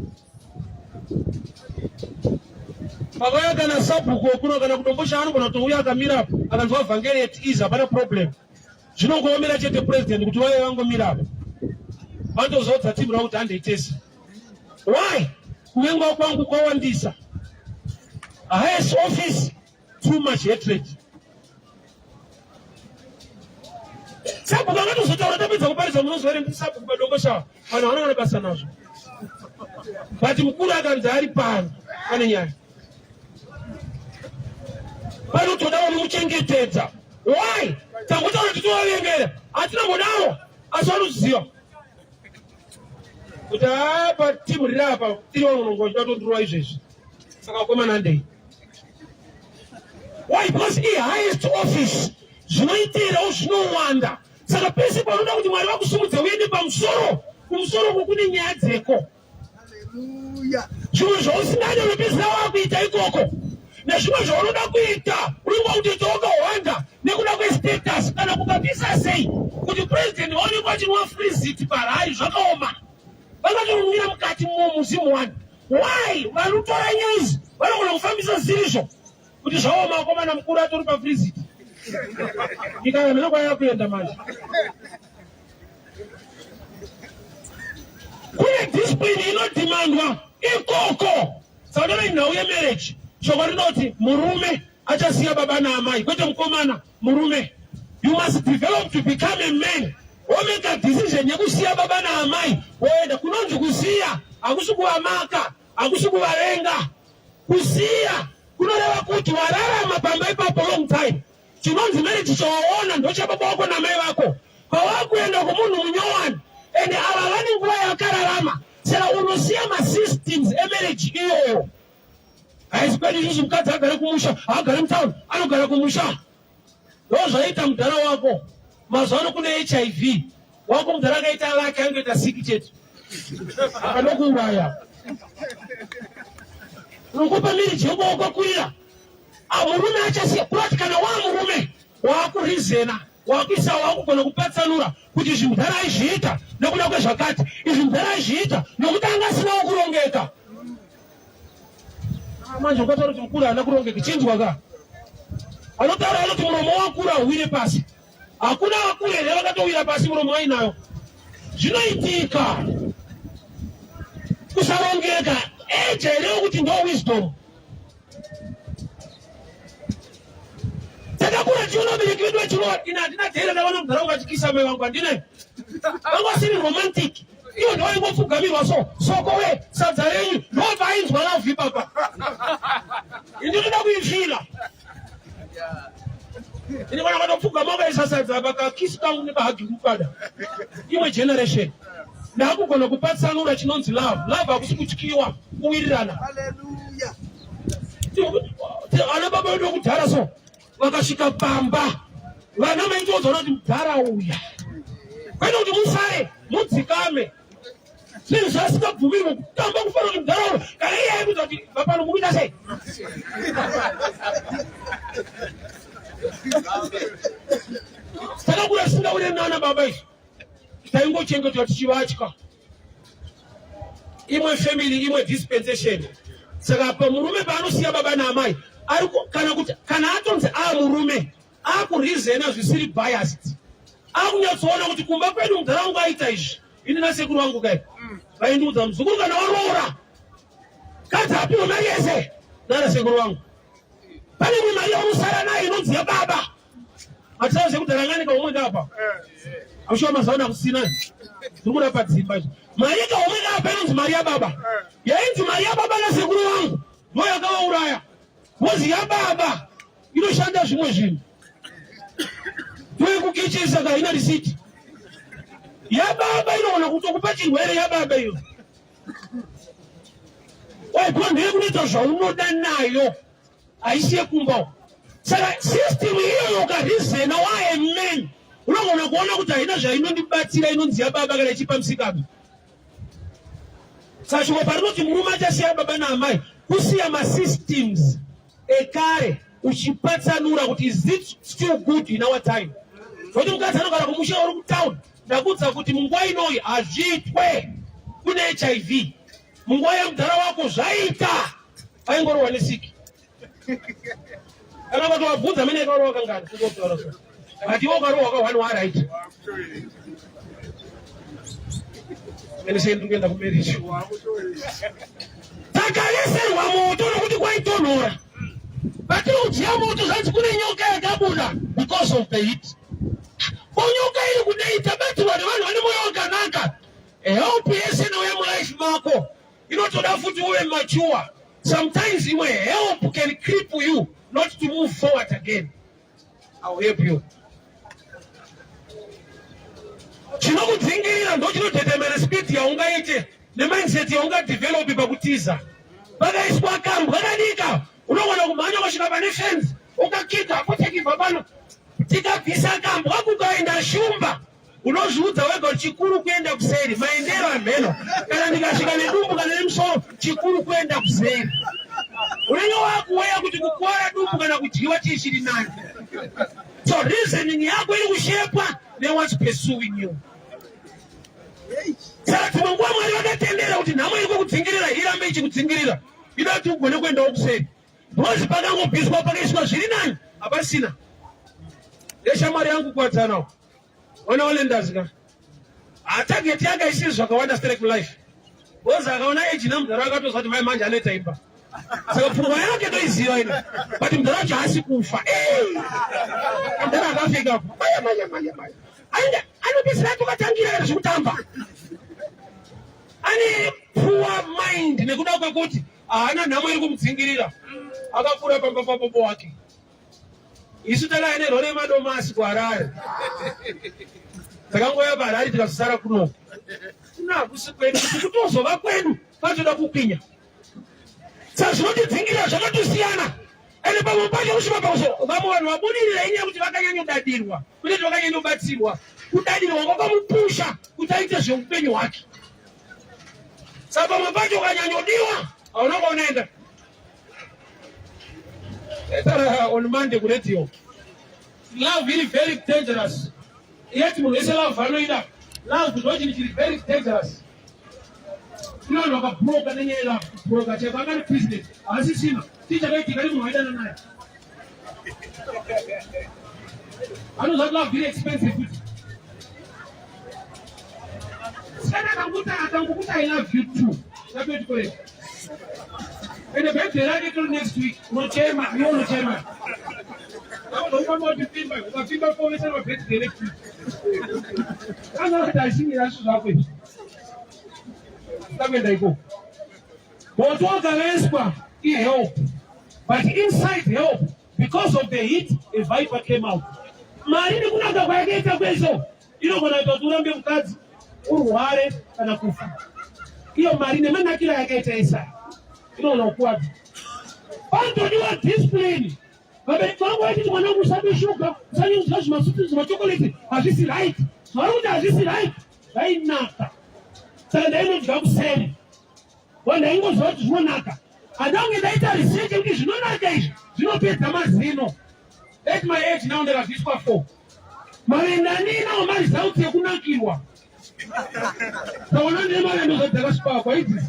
Speaker 2: Pakauya kana sabhuku wekuno kana kudombosha anogona kutouya akamira apo akanzwa vhangeri at ease, hapana problem. Zvinongoomera chete president kuti vauye vangomira apo. Vanotozoudza timu ravo kuti handei tese. Why? Kuvengwa kwangu kwawandisa. Highest office, too much hatred. Sabhuku akatozotaura tapedza kuparidza munonzwa here sabhuku padomboshawa vanhu havana kana basa nazvo. But mukuru akanzi ari pano pane nyaya. Panotoda vanomuchengetedza. Why? Tangotaura kuti tovavengera. Hatina mbodaro asi vanoziva. Kuti apa timu riri apa tiri vanonongochida kutondirova izvezvi. Saka vakomana handei. Why? Because i-highest office zvinoitirawo zvinowanda. Saka pese paunoda kuti Mwari vakusimudze uende pamusoro, kumusoro uko kune nyaya dzeko. Zvimwe zvausingade unopedzisira wakuita ikoko nezvimwe zvaunoda kuita unenge wakutoita wakahwanda nekuda kwestatus kana kukapisa sei kuti president vaonekwa achinwa freezit parari zvakaoma vakatorumira mukati momuzimu wani why vanotora news vanogona kufambisa zirizvo kuti zvaoma akomana mukuru atori pafreezit nyika yamheno kwayakuenda manje kune discipline inodhimandwa ikoko saka tore nhau yemarriage shoko rinoti murume achasiya baba naamai kwete mukomana murume you must develop to become a man womeka decision yekusiya baba naamai woenda kunonzi kusiya hakusi kuvamaka hakusi kuvavenga kusiya kunoreva kuti wararama pamba ipapo long time Chinonzi marriage chawaona ndochababa wako namai vako. Pawakuenda kumunhu munyowani ende ava vane nguva yakararama saka unosiya masystems emarriage iyoyo. Haisi kwedu isusu mukadzi agare kumusha, haagare mutown, anogara kumusha. Ndozvaita mudhara wako. Mazuva ano kune HIV. Wako mudhara akaita lake angoita siki chete. Akanokuuraya. Unokupa marriage yako wakakurira. Murume achasiya kurati kana waamurume waakurizena wakuisa wakugona kupatsanura kuti izvi mudhara aizviita nekuda kwezvakati izvi mudhara aizviita nokuti anga asinawo kurongeka ah, manje ukataura kuti mukuru haana kurongeka chinzwa ka anotaura anoti muromo wakura hauwire pasi hakuna vakuru here vakatowira pasi muromo wainayo zvinoitika kusarongeka eja here kuti ndo wisdom Takakura tichiona vabereki vedu vachirova ini handina dhera ndavaona mudhara wangu achikisa mai vangu handina vangu vasiri romantic ivo ndovaingopfugamirwa so soko we sadza renyu ndobva ainzwa love ipapa ini ndinoda kuifila ini kana katopfugama ukaisa sadza apa kakisi kangu nekahagi kukada imwe generation ndakugona kupatsanura chinonzi love love hakusi kutyiwa kuwirirana ana baba vedu vekudhara so vakasvika pamba vana maitoudza kuti mudhara uya kwete kuti musare mudzikame zvinhu zvasingabvumirwe kutamba kufanira kuti mudhara uya kana iye aikuudza kuti vapano mukuita sei takakura tisingaure nana baba izvi taingochengetwa tichivatya imwe family imwe dispensation saka pamurume paanosiya baba naamai ari kana kuti kana atonzi a murume akurizena zvisiri biased akunyatsoona kuti kumba kwedu mudhara wangu aita izvi ini nasekuru vangu kai vaindiudza muzukuru kana waroora kadzi apiwe mari yese nana sekuru vangu pane imwe mari yaunosara nayo inonzi yababa Matisawo zvekudhara ngani kaumwe kapa. I'm sure mazuva ano kusina. Tiri kurapa dzimba izvi. Mari kaumwe kapa inonzi mari yababa. Yainzi mari yababa nasekuru vangu. Ndiyo yakavauraya. Mozi yababa inoshanda zvimwe zvinhu. Ndiyo yekukechesa ka haina risiti. Yababa inogona kutokupa chirwere yababa iyo. Waipiwa ndeyekunoita zvaunoda nayo. haisi yekumba uko saka system iyoyo ukarizena waemen unogona kuona kuti haina zvainondibatsira inonzi yababa kana ichipa musikana saka shoko parinoti murume achasiya baba naamai kusiya masystems ekare uchipatsanura kuti is it still good in our time nokuti mukadzi anogara kumusha uri kutown ndakuudza kuti munguva inoyi hazviitwe kune hiv munguva yemudhara wako zvaita aingorohwa nesiki. Kana ukatowabvunza amene akarohwa kangani kungotaura so. But iwe ukarohwa ka one waright. Mene sei ndiri kuenda kumarriage. Takareserwa moto nokuti kwaitonhora. Patiri kudziya moto zvanzi kune nyoka yakabuda because of the heat. Ko nyoka iri kudei tabatirwa nevanhu vane moyo wakanaka. Help yese inouya mulife mako inotoda futi uve mature. Sometimes imwe help can cripple you not to move forward again. I'll help you. Chinokudzingirira ndochinodetemera speed yaungaite nemindset yaungadevelope pakutiza. Pakaiswa kambwa kadika unogona kumhanya kusvika pane fence ukakika potekibva pano tikabvisa kambwa kukaenda shumba unozviudza wega kuti chikuru kuenda kuseri maendero amheno kana ndikasvika nedumbu kana nemusoro chikuru kuenda kuseri unenge wakuweya kuti kukuwara dumbu kana kudyiwa chii chiri nani so reasoning yako iri kushepwa newhat's pursuing you saka dzimwe nguva mwari vakatendera kuti nhamo iri kukudzingirira irambe ichikudzingirira ida kuti ugone kuendawo kuseri Because pakangobviswa pakaiswa zviri nani hapasina. Yeshamwari yangu kuwadzana wana Olendas ka. Target yake isiri zvakawanda straight life. Because akaona age namudhara akatozwa kuti mai manje anoita imba. Saka pfungwa yake ndoiziva ino. But mudhara wacho haasi kufa. Mudhara akafika. Maya maya maya maya. Aenda anopedzisira atokatangira kana zvekutamba. Ane poor mind nekuda kwekuti haana nhamo iri kumudzingirira akakura pamba pabobo wake isu takaya nerore yemadomasi kuharare takangouya paharare tikazosara kuno kuno hakusi kwedu kuti kutozova kwedu patoda kukwinya saka zvinotidzingirira zvakatosiyana ende pamwe pacho kusvika pakuso vamwe vanhu vabudirira inyaya yekuti vakanyanyodadirwa kuneti vakanyanyobatsirwa kudadirwa kwakamupusha kuti aite zveupenyu hwake Saka pamwe pacho ukanyanyodiwa hauna kwaunoenda. Taura on Monday kuradio. Love is very dangerous. Yet munhu wese love anoida. Love ndo chinhu chiri very dangerous. Kune vanhu vakabroka nenyaya yelove. Kubroka chaiko anga ari president. Haasisina. Chii chakaitika nemunhu waidana naye? Anoziva kuti love iri expensive futi. Sikana akanguta akangukuta I love you too. Tapeti kore. Ende birthday rake till next week. Unochema, iwe unochema. Unofanira kuti pimba, ukapimba kuomesera birthday next week. Kana kuti ashimira zvinhu zvako izvi. Takuenda ikoko. Moto wakareswa ihelp. But inside help, because of the heat, a viper came out. Mari nekunaka kwayakaita kweso inogona kuita kuti urambe mukadzi urware kana kufa. Iyo mari nemanakiro ayakaita Isaya inogona kukuwadza. Panotodiwa discipline. Vabereki vangu vaititi mwana wangu usade shuga, usanyanya zvimasutu zvimachokoleti, hazvisi right. Zvavari kuti hazvisi right, zvainaka. Saka ndainodya kuseri. Wandaingoziva kuti zvinonaka. Handange ndaita research yekuti zvinonaka izvi zvinopedza mazino. At my age now ndakabviswa 4. Mavende andinawo maresults ekunakirwa. Taona ndine mavende zvadzakasvipakwa idzi.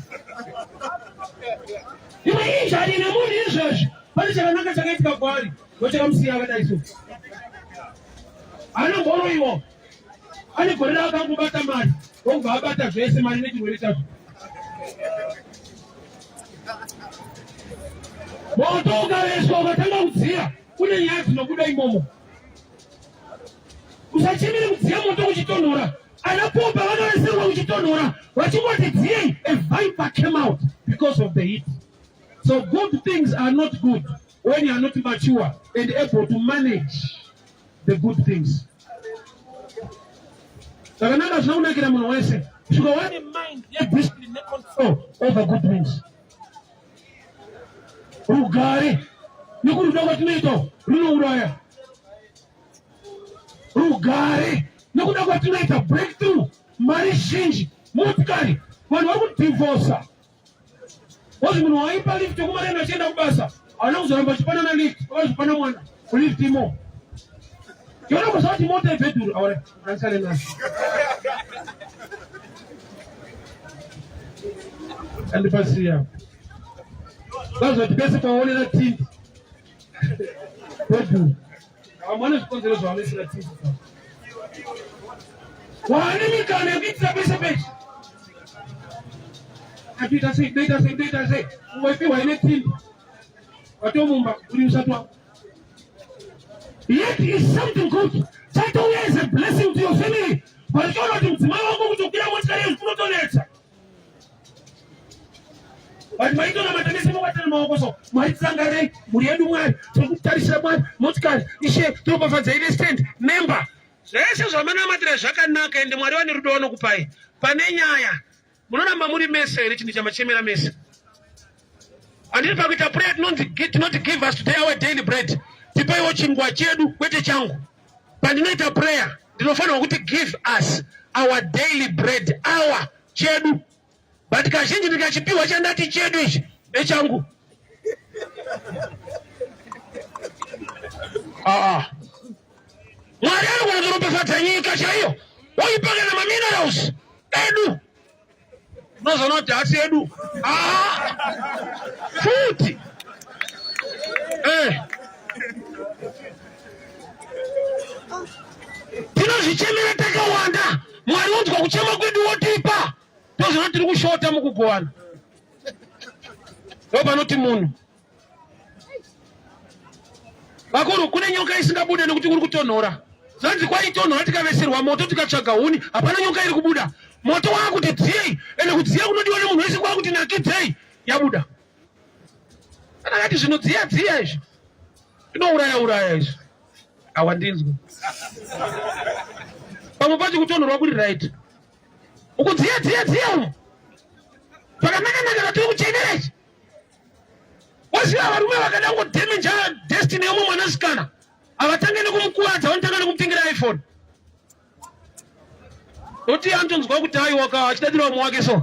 Speaker 2: Imwe injani nemunhu izvezvi pane chakanaka chakaitika kwaari ndochakamusiya akadai so. Haana mboroiwa. Ane gore raakangobata mari ndokubva abata zvese mari nechirwere chacho. Moto ukareswa ukatanga kudziya, kune nyaya dzinobuda imomo. Usachemere kudziya moto kuchitonhora. Ana Pomba vanoreserwa kuchitonhora vachingoti dziyei. A viper came out because of the heat. So good things are not good when you are not mature and able to manage the good things. Zvakanaka zvinokunakira munhu wese. Kusvika wane mind yediscipline necontrol over good things. Rugare nekuruda kwatinoita runouraya. Rugare nekuda kwatinoita breakthrough, mari zhinji, motikari, vanhu vari kudivhosa Kozi munhu waipa lift yekumarenda achienda kubasa haana kuzoramba achipanana lift vakazopana mwana kulift imo iona kuziva kuti mota ibhedhuru aure anisane nayo andipasiya vazoti pese paonera tindi. Bedroom. Vamwe vane zvikonzero zvavanoisira TV. Wane mikana yekuitira pese pese. Atoita sei, ndoita sei, ndoita sei. Ungoipiwa ine tindi. Watomumba uri musati wako. Yet is something good. Chatouya is a blessing to your family. But uchiona kuti mudzimai wako kutokwira motikari yezvi kunotonetsa. But maitonamata mese mobatana maoko so. Mwari tirangarirei mhuri yedu Mwari. Tiri kutarisira Mwari motikari. Ishe tiropafadzei nestand member. Zvese zvamanamatira zvakanaka ende Mwari vane rudo vanokupai. Pane nyaya munoramba muri mese here chinhu chamachemera mese handiri pakuita prayer tinonzi tinoti give us today our daily bread tipaiwo chingwa chedu kwete changu pandinoita prayer ndinofanirwa kuti give us our daily bread our chedu but kazhinji ndikachipiwa chandati chedu ichi ndechangu aa Mwari anogona kuropafadza nyika chaiyo woipa kana maminerals edu unozoona kuti hasi edu ah, futi eh. Tinozvichemera takawanda, Mwari wonzwa kuchema kwedu wotipa, tozoona tiri kushota mukugowana. Ndopanoti munhu Vakuru, kune nyoka isingabude nekuti kuri kutonhora. Zvanzi kwaitonhora tikaveserwa moto tikatsvaga huni, hapana nyoka iri kubuda. Moto waakuti dziyei, ende kudziya kunodiwa nemunhu wese kwakuti nakidzei, yabuda. Kana akati zvinodziya dziya izvi, zvinouraya uraya izvi. Awandinzwa. Pamwe pacho kutonhorwa kuri right. Ukudziya dziya dziya umu. Pakanaka naka ratiri kuchenera ichi. Waziva varume vakada kungodhemenja destiny yomwe mwanasikana havatange nekumukuvadza vanotanga nekumutengera iPhone. Noti anotonzwa kuti aiwa ka achidadira vamwe wake so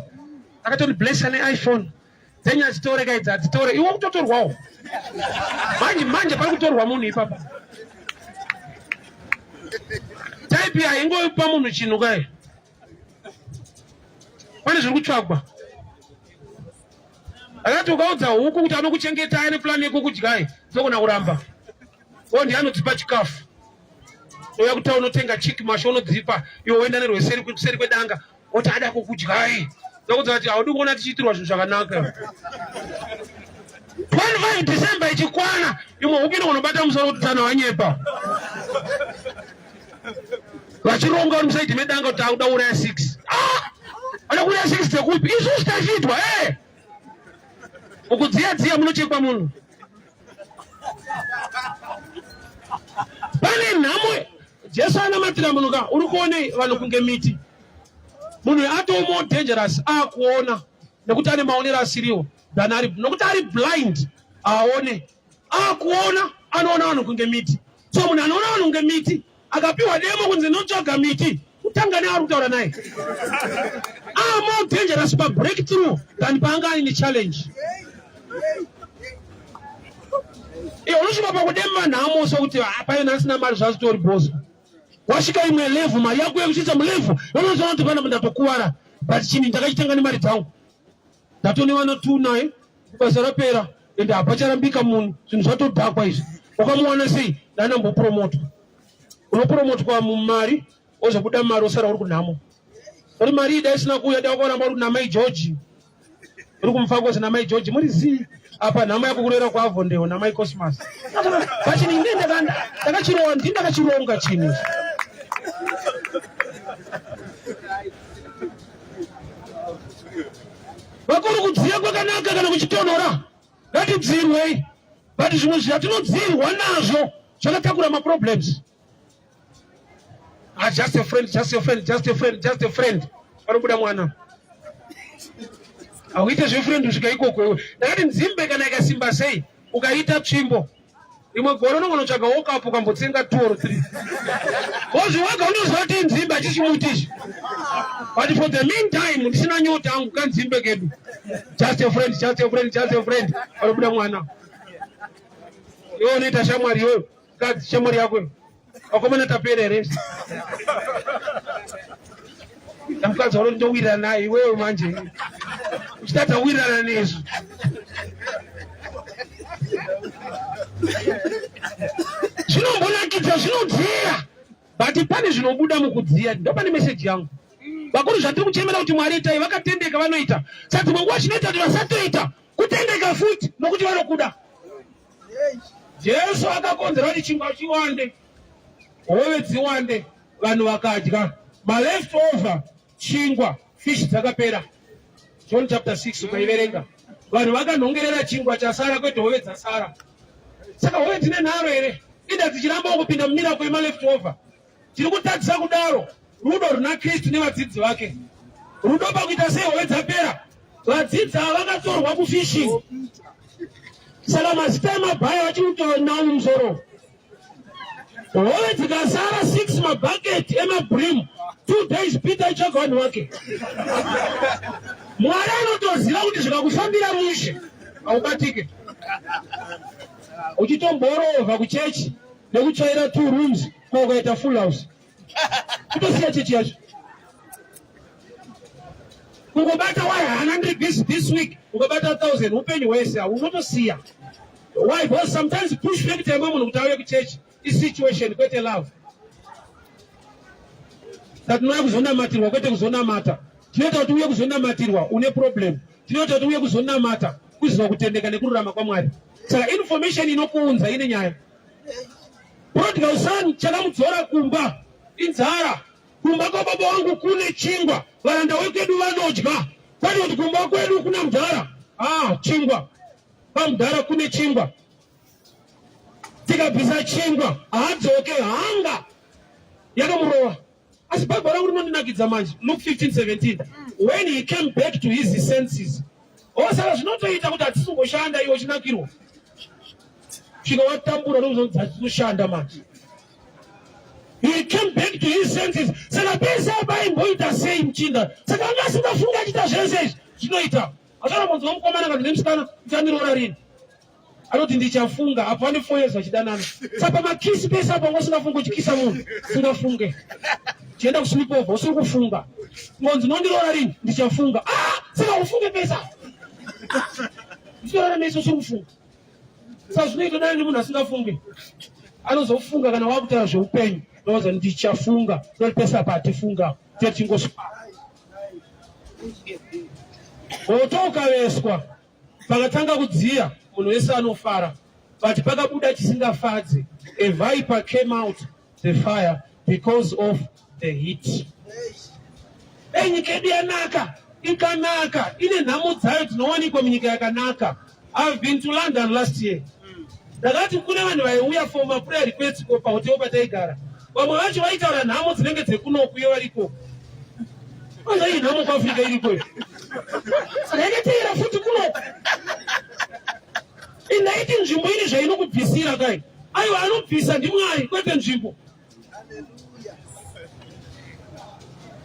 Speaker 2: akatoniblessa neiPhone dzenyu adzitore ka idzi adzitore iwe kutotorwawo manje manje pari kutorwa munhu ipapa type haingopa munhu chinhu kai pane zviri kutsvagwa akati ukaudza huku kuti anokuchengetai neplan yekukudyai dzogona kuramba o ndiye anodzipa chikafu ouya kuti unotenga chiki masho unodzipa iwe woenda nerweseri kuseri kwedanga oti ada kukudyai ndokuudza kuti haudi kuona tichiitirwa zvinhu zvakanaka 25 December ichikwana imwe huku inongonobata musoro kuti tsano wanyepa vachironga uri musaidi medanga kuti akuda kuuraya 6 ah! ada kuuraya 6 dzekupi isusu tachiitwa e eh! mukudziya dziya munochekwa munhu pane nhamo jesu anamatira munhu ka uri kuonei vanhu kunge miti munhu atoo more dangerous akuona nekuti ane maonero asiriwo than ari nokuti ari blind aone akuona anoona vanhu kunge miti so munhu anoona vanhu kunge miti akapiwa demo kunzi notsvaga miti kutanga neari kutaura naye ah more dangerous pa breakthrough than paanga aine challenge iwe unosvika pakudemba nhamo sokuti ah, paye asina mari zvazvitori bhoso wasvika imwe level mari yako yekusvitsa mulevel unozoona kuti pana ndatokuvara but chinhu ndakachitanga nemari dzangu Ndatoniwana two naye basa rapera ende hapacharambika munhu zvinhu zvatodhakwa izvi wakamuwana sei ndanambopromotwa unopromotwa mumari wozobuda mari wosara uri kunhamo uri mari ida isina kuuya da wakaramba uri kunamai george uri kumufakosi namai george muri zii apa nhamo yako kurera kwaavondeo namai cosmas pachini ine ndakachirowa ndini ndakachironga chinhu ichi Vakuru kudziya kwakanaka kana kuchitonhora ngatidzirwei but zvimwe zvatinodzirwa nazvo zvakatakura maproblems. Ah, just a friend, just a friend, just a friend, just a friend. Panobuda mwana. Hauite zvefriend kusvika ikoko iwe. Ndakati nzimbe kana ikasimba sei ukaita tsvimbo rimwe gore unogona kutsvaga wokapu ukambotsenga two or three bcause wega unoziva kuti inzimbe hachichimuti ichi but for the meantime ndisina nyota angu kanzimbe kedu just a friend just a friend just a friend vanobuda mwana iwe unoita shamwari iyoyo kadzi shamwari yako vakomana tapera here namukadzi walo ndowirana naye iwewe manje uchitadza kuwirirana nesu But pane zvinobuda mukudziya, ndopane message yangu. Vakuru zvatiri kuchemera kuti Mwari itai, vakatendeka vanoita. Saka dzimwe nguva chinoita kuti vasatoita kutendeka futi nokuti vanokuda. Jesu akakonzera kuti chingwa chiwande, hove dziwande, vanhu vakadya. Maleft over chingwa, fish dzakapera. John chapter 6 ukaiverenga. Vanhu vakanhongerera chingwa chasara kwete hove dzasara. Saka hove dzine nharo here? Ida dzichiramba kupinda mumirako yemaleft over. Tiri kutadzisa kudaro rudo runa Kristu nevadzidzi vake. Rudo pakuita sei hove dzapera? Vadzidzi ava vakatorwa kufishing. Saka mazita emabhaya vachiri kutaura nawo mumusoro. Hove dzikasara 6 mabhaketi emabrim 2 days Peter aitsvaga vanhu vake. Mwari anotoziva kuti zvikakufambira mushe haubatike. Uchitomborova kuchechi nekutsvaira 2 rooms ko ukaita full house kutosiya chechi yacho kungobata why hana ndiri busy this week ukabata 1000 upenyu hwese unotosiya. Why? Because sometimes push factor yemwe munhu kuti auye kuchechi isituation kwete love. Satinouya kuzonamatirwa kwete kuzonamata. Tinoita kuti uye kuzonamatirwa une problem. Tinoita kuti uye kuzonamata kuziva kutendeka nekururama kwaMwari. Saka information inokuunza ine nyaya. Prodigal son chakamudzora kumba inzara. Kumba kwababa wangu kune chingwa, varanda wekwedu vanodya. Kwete kuti kumba kwedu kuna mudhara. Ah, chingwa. Pamudhara kune chingwa. Tikabvisa chingwa haadzoke, hanga yakamurova. Asi Bible rangu rinondinakidza manje. Luke 15:17. When he came back to his senses. Osaka zvinotoita kuti hatisi kungoshanda iwe uchinakirwa. Svika watambura ndozonzi hatisi kushanda manje. He came back to his senses. Saka pese apa aimboita sei muchinda? Saka anga asingafungi achiita zvese izvi. Zvinoita. Akaona munzwa mukomana kana nemusikana uchandiroora rini? Anoti ndichafunga apo ane 4 years vachidanana. Saka pamakisi pese apo wanga usingafungi uchikisa munhu, usingafunge. Chienda kusleep over usiri kufunga. Ngonzi unondiroora rini? Ndichafunga. Ah, saka ufunge pese apo. Ndichirara meso usiri kufunga. Saka zvinoita dai nemunhu asingafungi. Anozofunga kana wakutaura zveupenyu. Ndoza ndichafunga. Ndoti pese apa atifunga. Techingoswa. Moto ukaveswa pakatanga kudziya munhu wese anofara, but pakabuda chisingafadzi. A viper came out the fire because of the heat. Dai nyika yedu yanaka, ikanaka, ine nhamo dzayo dzinowanikwa munyika yakanaka. I've been to London last year. Ndakati kune vanhu vaiuya for maprayer requests ko pahotel pataigara. Vamwe vacho vaitaura nhamo dzinenge dzekunoku iyo variko. Kwanza iyi nhamo kuAfrica iriko iyo. Saka yakateera futi kunoku. Indaiti nzvimbo ine zvainokubvisira kai. Aiwa anobvisa ndiMwari kwete nzvimbo.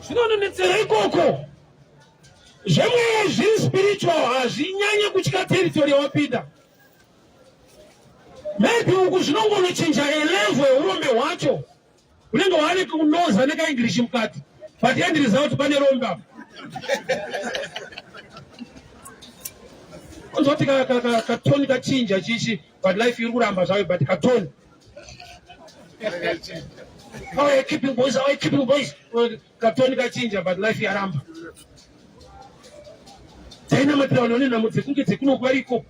Speaker 2: Zvinononetsera ikoko. Zvemweya zviri spiritual hazvinyanye kutya territory yawapinda. Maybe uku zvinongonochinja a level yeurombe hwacho. Unenge waane kunoza nekaEnglish mukati. But end result pane rombe apa. Unzwa kuti katoni kachinja chichi but life iri kuramba zvayo but katoni. How are you keeping boys? How are you keeping boys? Katoni kachinja but life yaramba. Tainamatira vanhu vane nhamo dzekunge dzekuno variko.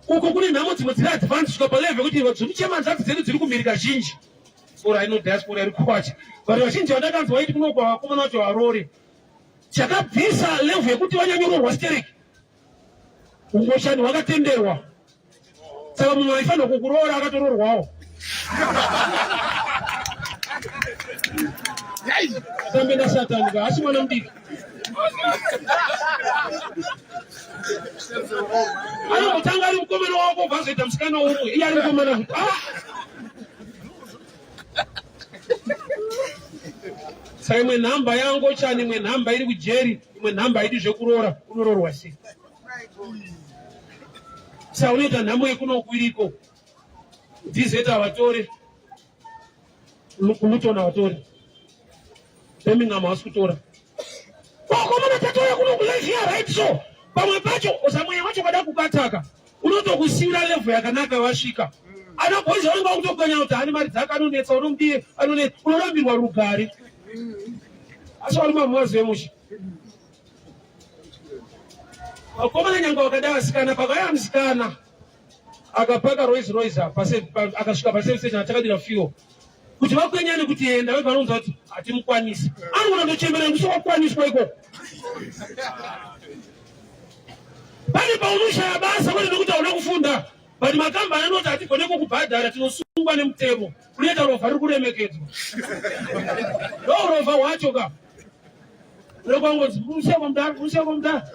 Speaker 2: Uko kune nhamo dzimwe dziri advance kusvika palevel yekuti dzekuchema hanzvadzi dzedu dziri kumhirika zhinji. Diaspora ino diaspora iri kuwacha. Vanhu vazhinji vandakanzwa vaiti kuno kwa vakomana vacho varore. Chakabvisa level yekuti vanyanyororwa stereki. Ungochani hwakatenderwa. Saka munhu aifanira kukuroora akatoroorwawo. Sambe na satani ka asi mwana mudiki. Anombotanga ari mukomana wako obva azoita musikana umwe iye ari mukomana futi. Ah! Saka imwe nhamba yangochani, imwe nhamba iri kujeri, imwe nhamba haidi zvekuroora, unoroorwa sei? Saka unoita nhamo yekunoku iriko. DZ havatore, Luton havatore, Birmingham havasi kutora. Vakomana tatouya kuno kulife ya right so pamwe pacho usamweya wacho kada kubataka unotokusiyira level yakanaka wasvika. Ana boys vanenge vakutokwenya kuti ane mari dzake anonetsa unomudiye anonetsa unorambirwa rugare. Asi varume hamuvazive mushe. Vakomana nyangwe vakada vasikana pakauya musikana akapaka Rolls Royce apa akasvika paservice station atakadira fuel kuti vakwenyane kuti enda vega vanounza kuti hatimukwanisi anogona kutochemera nekuti wakwaniswa ikoko pane paunoshaya basa kwete nekuti hauna kufunda but makambani anoti hatigone kukubhadhara tinosungwa nemutemo unoita rovha riri kuremekedzwa ndo urovha hwacho ka rekwangonzi museko mudhara museko mudhara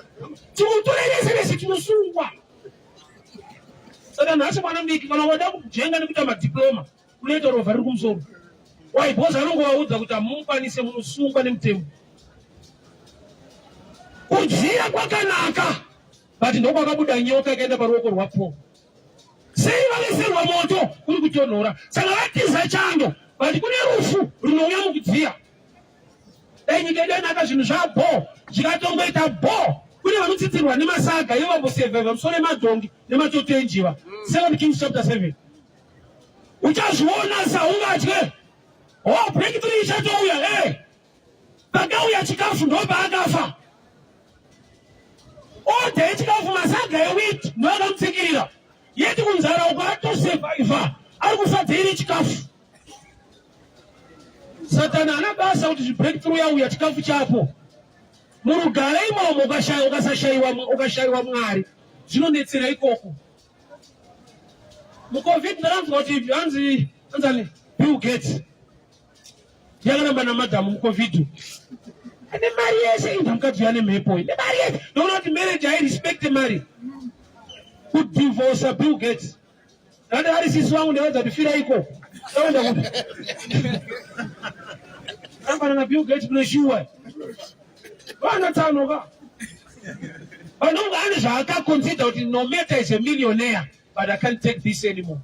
Speaker 2: tikutorerese vese tinosungwa saka nhasi mwana mudiki kana wada kujenga nekuita madiploma unoita rovha riri kumusoro why because anongovaudza kuti hamumukwanise munosungwa nemutemo kudziya kwakanaka but ndokwakabuda nyoka ikaenda paruoko rwapaul sei vaveserwa moto kuri kutonhora saka vatiza chando but kune rufu runouya mukudziya Dai nyika yedu yanaka zvinhu zvabho zvikatongoita bho kune vanotsidzirwa nemasaga ivo vambosevhevha musoro emadhongi nematoto enjiva. 7 Kings chapter 7 uchazviona saungatye. Oh, breakthrough ichatouya eh. Pakauya chikafu ndopaakafa. Order yechikafu masaga ewheat ndoakamutsikirira. Yeti kunzara uko atosevhaivha ari kufa dzeiri chikafu. Satani haana basa kuti zvibreakthrough yauya chikafu chako murugare imomo ukashayiwa Mwari zvinonetsera ikoko. Mucovid ndakanzwa kuti hanzi hanzani Bill Gates yakaramba namadhamu mucovid ane mari yese inda mukadzi uya nemhepo ine mari yese ndoona kuti marriage hairespect mari kudivorsa Bill Gates Dani ari sisi wangu ndewedza kuti fira iko. Taenda kupi? Rambana na Bill Gates kune shuwa. Vana tano ka. Vanonga ane zvaakaconsider kuti no matter is a millionaire but I can't take this anymore.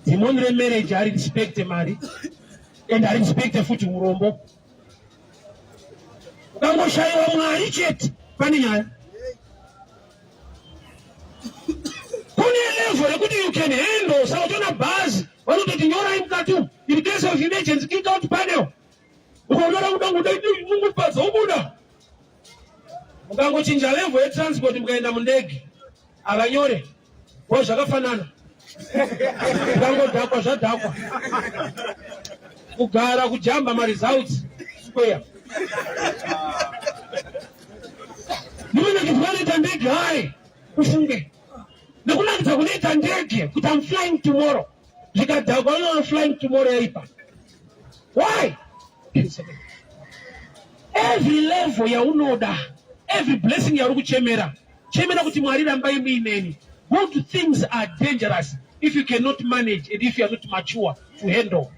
Speaker 2: Dhimoni remarriage hari respect mari and hari respect futi urombo. Ukangoshaiwa Mwari chete pane nyaya. Kune level rekuti you can handle saka uchiona bhazi vanototi nyorai mukati umu in case of emergency kick out panel ukaonora kuda kuda mungupadza ubuda mukangochinja level yetransport mukaenda mundege havanyore wa zvakafanana ukangodhakwa zvadhakwa kugara kujamba maresults square Ndinonakidzwa kunoita ndege hai ufunge nekunakidza kunoita ndege kuti I'm flying tomorrow zvikadhakwa unoona flying tomorrow yaipa why every level yaunoda every blessing yauri kuchemera chemera kuti mwari rambai muineni good things are dangerous if you cannot manage and if you are not mature to handle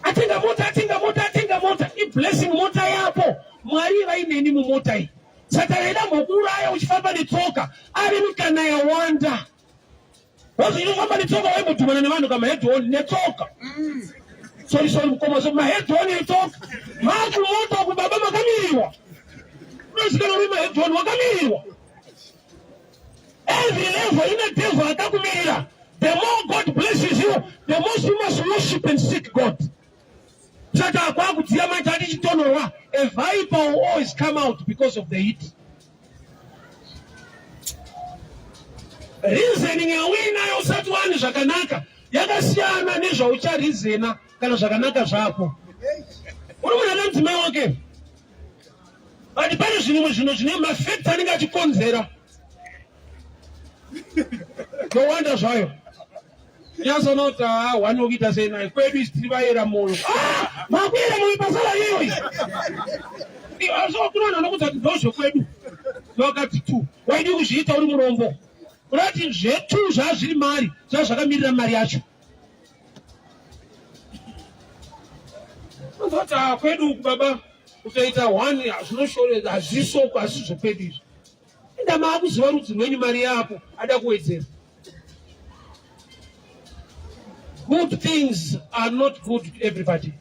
Speaker 2: atenga mota atenga mota atenga mota iblessing mota yapo mwari vaineni mumota iyi satani aida mbokuuraya uchifamba netsoka ari mikana yawanda wazi inofamba netsoka waimbodhumana nevanhu kamahedhoni netsoka sorry sorry mukoma so mahedhoni etsoka makumota kubaba makamirirwa unozikanwa uri mahedhoni wakamirirwa Every level ine devil akakumirira. The more God blesses you, the more you must worship and seek God. Saka kwakudziya manje atichitonorwa. A viper will always come out because of the heat. Reasoning yauinayo usati wani zvakanaka yakasiyana nezvaucharizena kana zvakanaka zvako. Uri munhu ane mudzimai wake but pane zvimwe zvinhu zvine mafacts anenge achikonzera yowanda zvayo nyasonoti haa ah, wani wokuita sei naye kwedu isi tiri vayera moyo ah, makuyera moyo pasala iyoyi so kuna vanhu vanokudza kuti ndozvekwedu vakati tu waidi kuzviita uri murombo unati zvetu zvazviri mari zvazvakamirira mari yacho Unoti ah, kwedu uku baba kutoita one zvinoshoredza hazvisoko asi zvekwedu izvi. Enda maakuziva rudzi rwenyu mari yako ada kuwedzera. Good things are not good to everybody.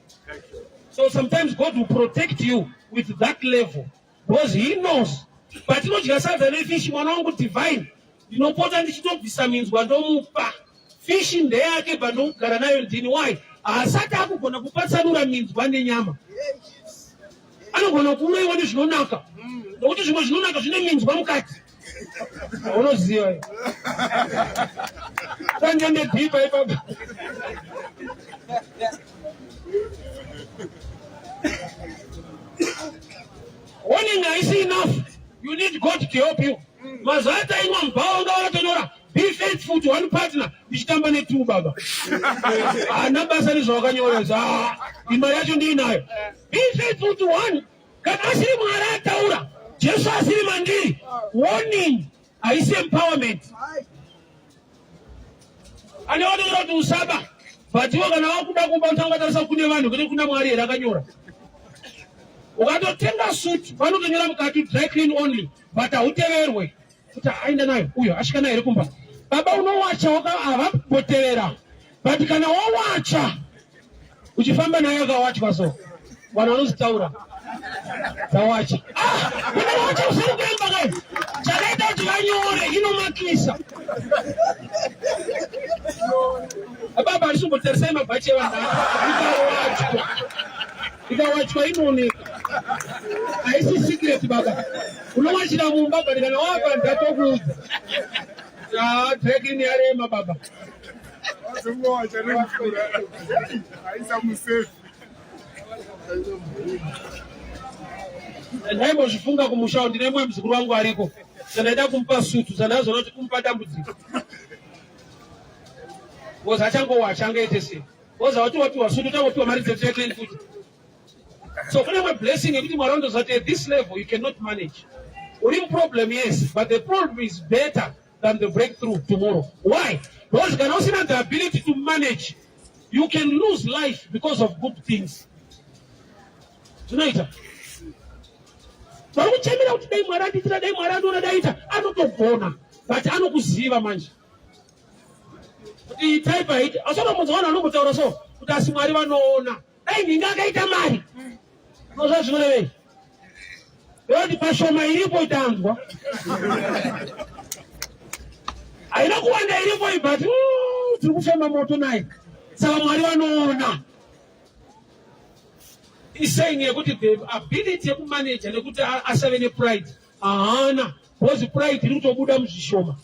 Speaker 2: So sometimes God will protect you with that level because he knows. Patinodya sadza nefish mwana wangu divine. Ndinopota ndichitobvisa minzwa ndomupa. Fish ndeyake but ndokugara nayo ndini. Why? Haasati akugona kupatsanura minzwa nenyama. Anogona kuuraiwa nezvinonaka nokuti zvimwe zvinonaka zvine minzwa mukati. Unoziva tanjende dhipa ipapa. Warning haisi enough. You need God to help you. Mazuva atainwa mubhawa wanga wakatonyora be faithful to one partner ndichitamba netwo baba. Haana basa nezvawakanyora izvo. Ah, imba yacho ndiinayo. Be faithful to one. Kana asiri Mwari ataura, Jesu asiri mandiri. Warning haisi empowerment. Ane watonyora kuti usaba. But iwe kana wakuda kuba unotanga watarisa kune vanhu kwete kuna Mwari here akanyora. Ukatotenga suit vanotonyora mukati dry clean only but hauteverwe kuti aenda nayo uyo asvika nayo here kumba. Baba unowacha havambotevera but kana wawacha uchifamba nayo akawachwa so vanhu vanozitaura dzawacha. Ah, kuna wacha usiri kuemba kai chakaita kuti vanyore inomakisa. Baba handisi kumbotarisai mabhachi evanhu ikawachwa ikawachwa inooneka haisi secret baba unowachira mumba but kana wapa ndatokuudza trekini yarema baba ndaimbozvifunga kumusha ndine mumwe muzukuru wangu ariko sandaida kumupa sutu sandazoona kuti kumupa dambudziko because achangowacha angaite sei because wati wapiwa sutu uchangopiwa mari dzetracklin futi so kune imwe blessing yekuti mwari anotozati at this level you cannot manage uri muproblem yes but the problem is better than the breakthrough tomorrow why because kana usina the ability to manage you can lose life because of good things zvinoita vari kuchemera kuti dai mwari andiitira dai mwari andiona daita anotogona but anokuziva manje kuti type haiti asi unombonzwa vanhu vanombotaura so kuti asi mwari vanoona dai nhingi akaita mari unozva zvinorevei kuti pashoma iripo itanzwa haina kuwanda iripo but tiri kufema moto naye saka mwari vanoona isaying yekuti the ability yekumaneja nekuti asave nepride haana because pride iri kutobuda muzvishoma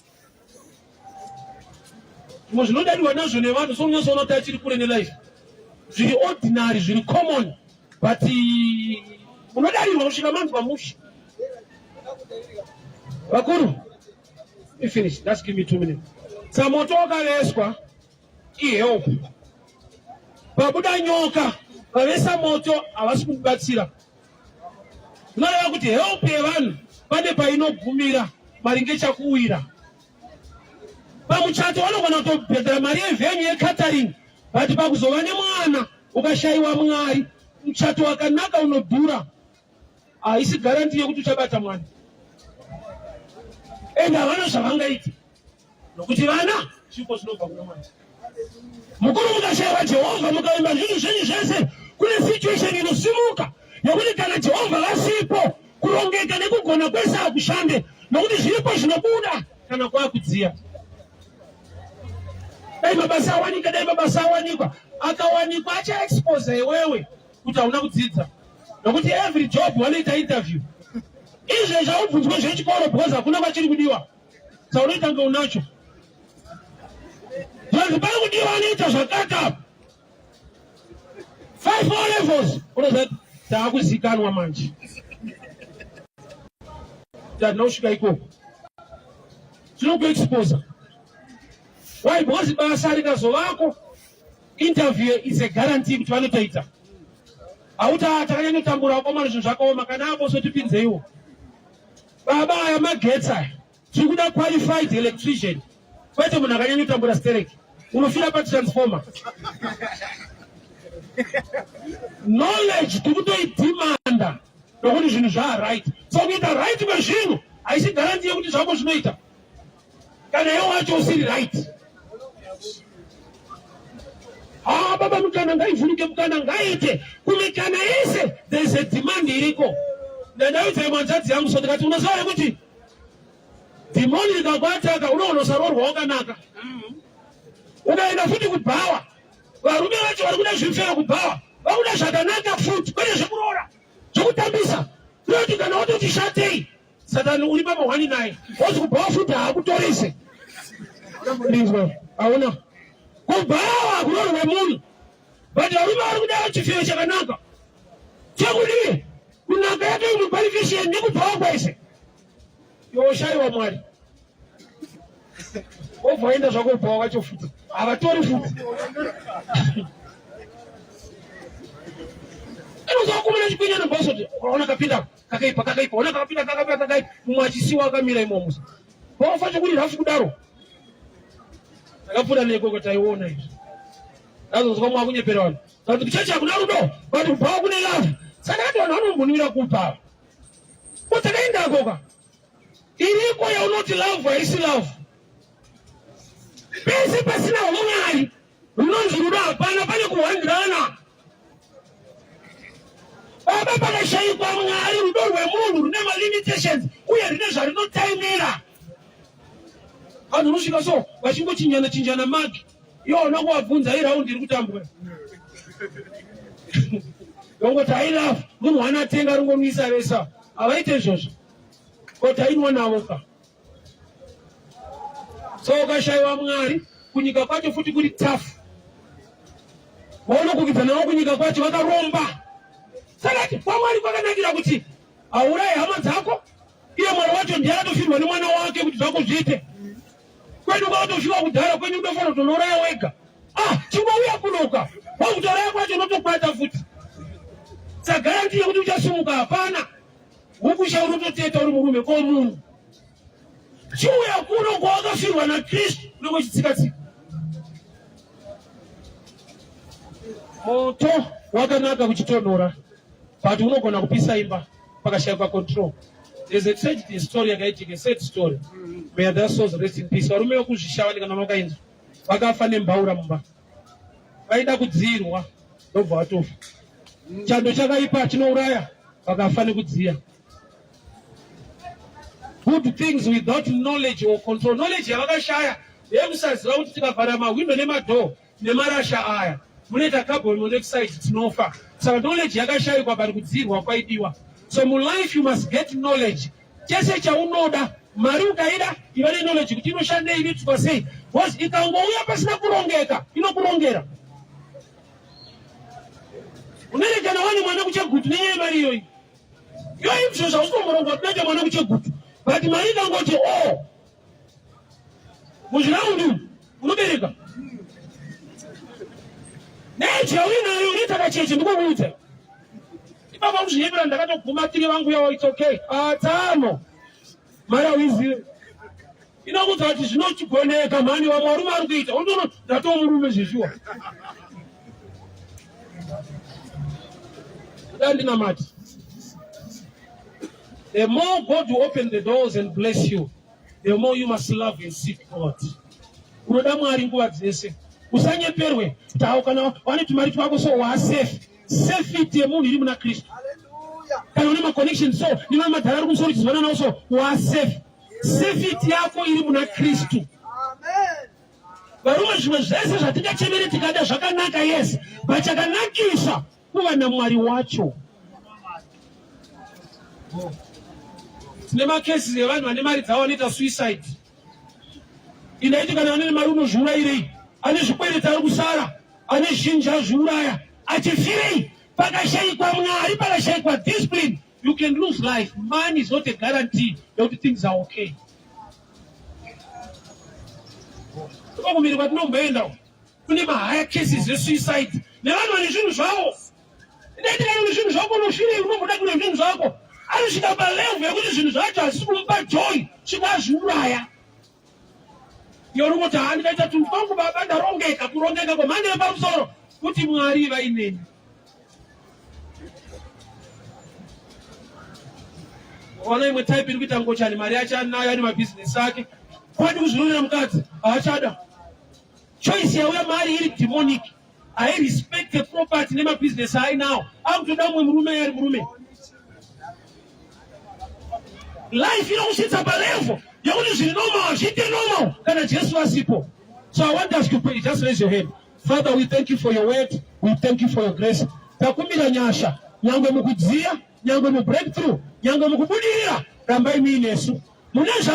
Speaker 2: zvimwe zvinodadiwa nazvo nevanhu so unyasoona kuti achiri kure nelife zviri ordinary zviri common but unodarirwa kusvika manzwa mushe vakuru ifinish just give me 2 minutes samoto wakaveswa ihelp pabuda nyoka vavesa moto havasi kubatsira zvinoreva kuti help yevanhu pane painogumira maringe chakuwira pamuchato vanogona kutobhedhara mari yevenyu yecatering but pakuzova nemwana ukashayiwa mwari muchato wakanaka unodhura haisi garanti yekuti uchabata mwana and havana zvavangaita nokuti vana chipo chinobva kuna Mwari. Mukuru mukashaiwa Jehovha mukaimba zvinhu zvenyu zvese, kune situation inosimuka yekuti kana Jehovha vasipo kurongeka nekugona kwese hakushande, nokuti zviripo zvinobuda kana kwakudziya. Dai mabasa awanika, dai mabasa awanikwa, akawanikwa achaexposa iwewe kuti hauna kudzidza, nokuti every job vanoita interview. Izvezvi haubvunzwe zvechikoro because hakuna kwachiri kudiwa. Chaunoita kunge unacho. Zvanzi pari kudiwa anoita zvakati apa. 5 more levels. Unoziva taakuzikanwa manje. Tadina kusvika ikoko. Tinokuexposa. Why? Because basa rikazovako interview is a guarantee kuti vanotoita. Hauti takanyanyotambura vakomana zvinhu zvakaoma kana apo sotipinzeiwo. Baba aya magetsi aya tiri kuda qualified electrician kwete munhu akanyanyotambura stereki unofira patransformer knowledge tiri kutoidhimanda nokuti zvinhu zvaa right so kuita right kwezvinhu haisi garanti yekuti zvako zvinoita kana iwe wacho usiri right Ah, baba mukana ngaivhurike mukana ngaite kumikana yese there is a demand iriko. Ndandaudza imwe hanzvadzi yangu so ndikati unoziva here kuti Dhimoni rikakuataka unohonosarorwa wakanaka. Ukaenda futi kubhawa, varume vacho vari kuda zvipfero kubhawa, vakuda zvakanaka futi, kwete zvekuroora, zvekutambisa. Kunoti kana watoti shatei, Satani uri pamahwani naye, wozi kubhawa futi haakutorise. Ndinzwa, hauna kubhawa kuroorwe munhu, but varume vari kuda chipfero chakanaka chekudii kunaka yake imwe qualification nekubhawa kwese yoshaiwa Mwari wobva waenda zvako ubhawa wacho futi havatori futi inozokumira chikwinya nobhosoti ona kapinda kakaipa kakaipa ona kakapinda kakaipa kakaipa mumwe achisiwa akamira imomo wafa chokuri rafu kudaro takapfuura nekoko taiona izvi tazonzwa mwakunyepera vanhu kuti kuchechi hakuna rudo but kubhawa kune love saka ati vanhu vanombonwira kupa ko takaendakoka iriko yaunoti love haisi love pese pasina umwari runonzi rudo hapana pane kuhwandirana baba pakashaikwa mwari rudo rwemunhu rune malimitations uye rine zvarinotaimira vanhu unosvika so vachingochinjana chinjana magi iwo hauna kuvabvunza iraundi iri kutambwa vongoti i love munhu wanatenga ringonwisa vesa havaite izvozvo ko tainwa navo ka so ukashaiwa mwari kunyika kwacho futi kuri tafu vaunokukidza navo kunyika kwacho vakaromba saka kwamwari kwakanakira kuti haurayi hama dzako iye mwari wacho ndiye akatofirwa nemwana wake kuti zvako zviite kwedu kwakatosvika kudhara kwenyu unofanira kutonouraya wega ah chingouya kunoka wakutouraya kwacho unotokwata futi sagaranti yekuti uchasimuka hapana hukusha unototeta uri murume ko munhu chiuya kuno kwawakafirwa nakristu unenge uchitsikatsika moto wakanaka kuchitonhora but unogona kupisa imba pakashaikwa control. There's a tragedy story yakaitika, a sad story. May their souls rest in peace. Varume vekuzvishavani kana makainzwa vakafa nembaura mumba, vaida kudziirwa ndobva vatofa. Chando chakaipa chinouraya, vakafa nekudziya. Good things without knowledge or control. Knowledge yavakashaya yekusaziva kuti tikavhara mahwindo nemadhoo nemarasha aya munoita carbon monoxide tinofa saka knowledge yakashaikwa but kudziirwa kwaidiwa so mulife you must get knowledge chese chaunoda mari ukaida iva neknowledge kuti inoshandei inoitwa sei bcause ikangouya pasina kurongeka inokurongera unoerekana wani mwana kuchegutu nenyaya yemari iyoyi iyo izvo zvausitomboronga kuti unoita mwana kuchegutu but mari ikangoti o oh, muzviraundi umu unobereka neji yauinayo unoita kacheche ndikukuudza ipapa kuzvinyepera ndakatoguma tiri vangu yawo its okay atsano mari auizive inokuudza kuti zvinochigoneka mhani vamwe varume vari kuita unotoona ndatomurume zvezviwa ndandinamati The more God will open the doors and bless you, the more you must love and seek God. Unoda Mwari nguva dzese. Usanyeperwe kuti awo kana wane tumari twako so waa safe. Safety yemunhu iri muna Kristu. Kana une maconnection so nemamwe madhara ari kumusoro uchizivana nawo so waa safe. Safety yako iri muna Kristu. Varume zvimwe zvese zvatingachemere tikada zvakanaka yes, but chakanakisa kuva naMwari wacho. Tine macases evanhu vane mari dzavo vanoita suicide. Indaiti kana vane mari unozviurayirei? Ane zvikwereti ari kusara, ane zhinji azviuraya. Achifirei? Pakashaikwa Mwari, pakashaikwa discipline, you can lose life. Money is not a guarantee yekuti things are okay. Kumiri kwatinomboenda kune mahigher cases esuicide nevanhu vane zvinhu zvavo ndaiti kana une zvinhu zvako unosvirei unomboda kune zvinhu zvako anosvika palevel yekuti zvinhu zvacho hazvisi kumupa joy svika azviuraya iwe unongoti haa ndikaita tunhu twangu baba ndarongeka kurongeka kwemhando yepamusoro kuti mwari vaineni ona imwe type iri kuita ngochani mari yacho anayo ane mabhizinesi ake kwadi kuzvironera mukadzi haachada choice yauya mari iri demonic hairespecte property nemabhizinesi ainawo akutoda mumwe murume ari murume life inokusvitsa palevel Yekuti zviri normal hazviite normal kana Jesu asipo. So I want us to pray. Just raise your hand. Father, we thank you for your word. We thank you for your grace. Takumbira nyasha, nyangwe mukudziya, nyangwe mubreakthrough, nyangwe mukubudirira, rambai muinesu. Mune zva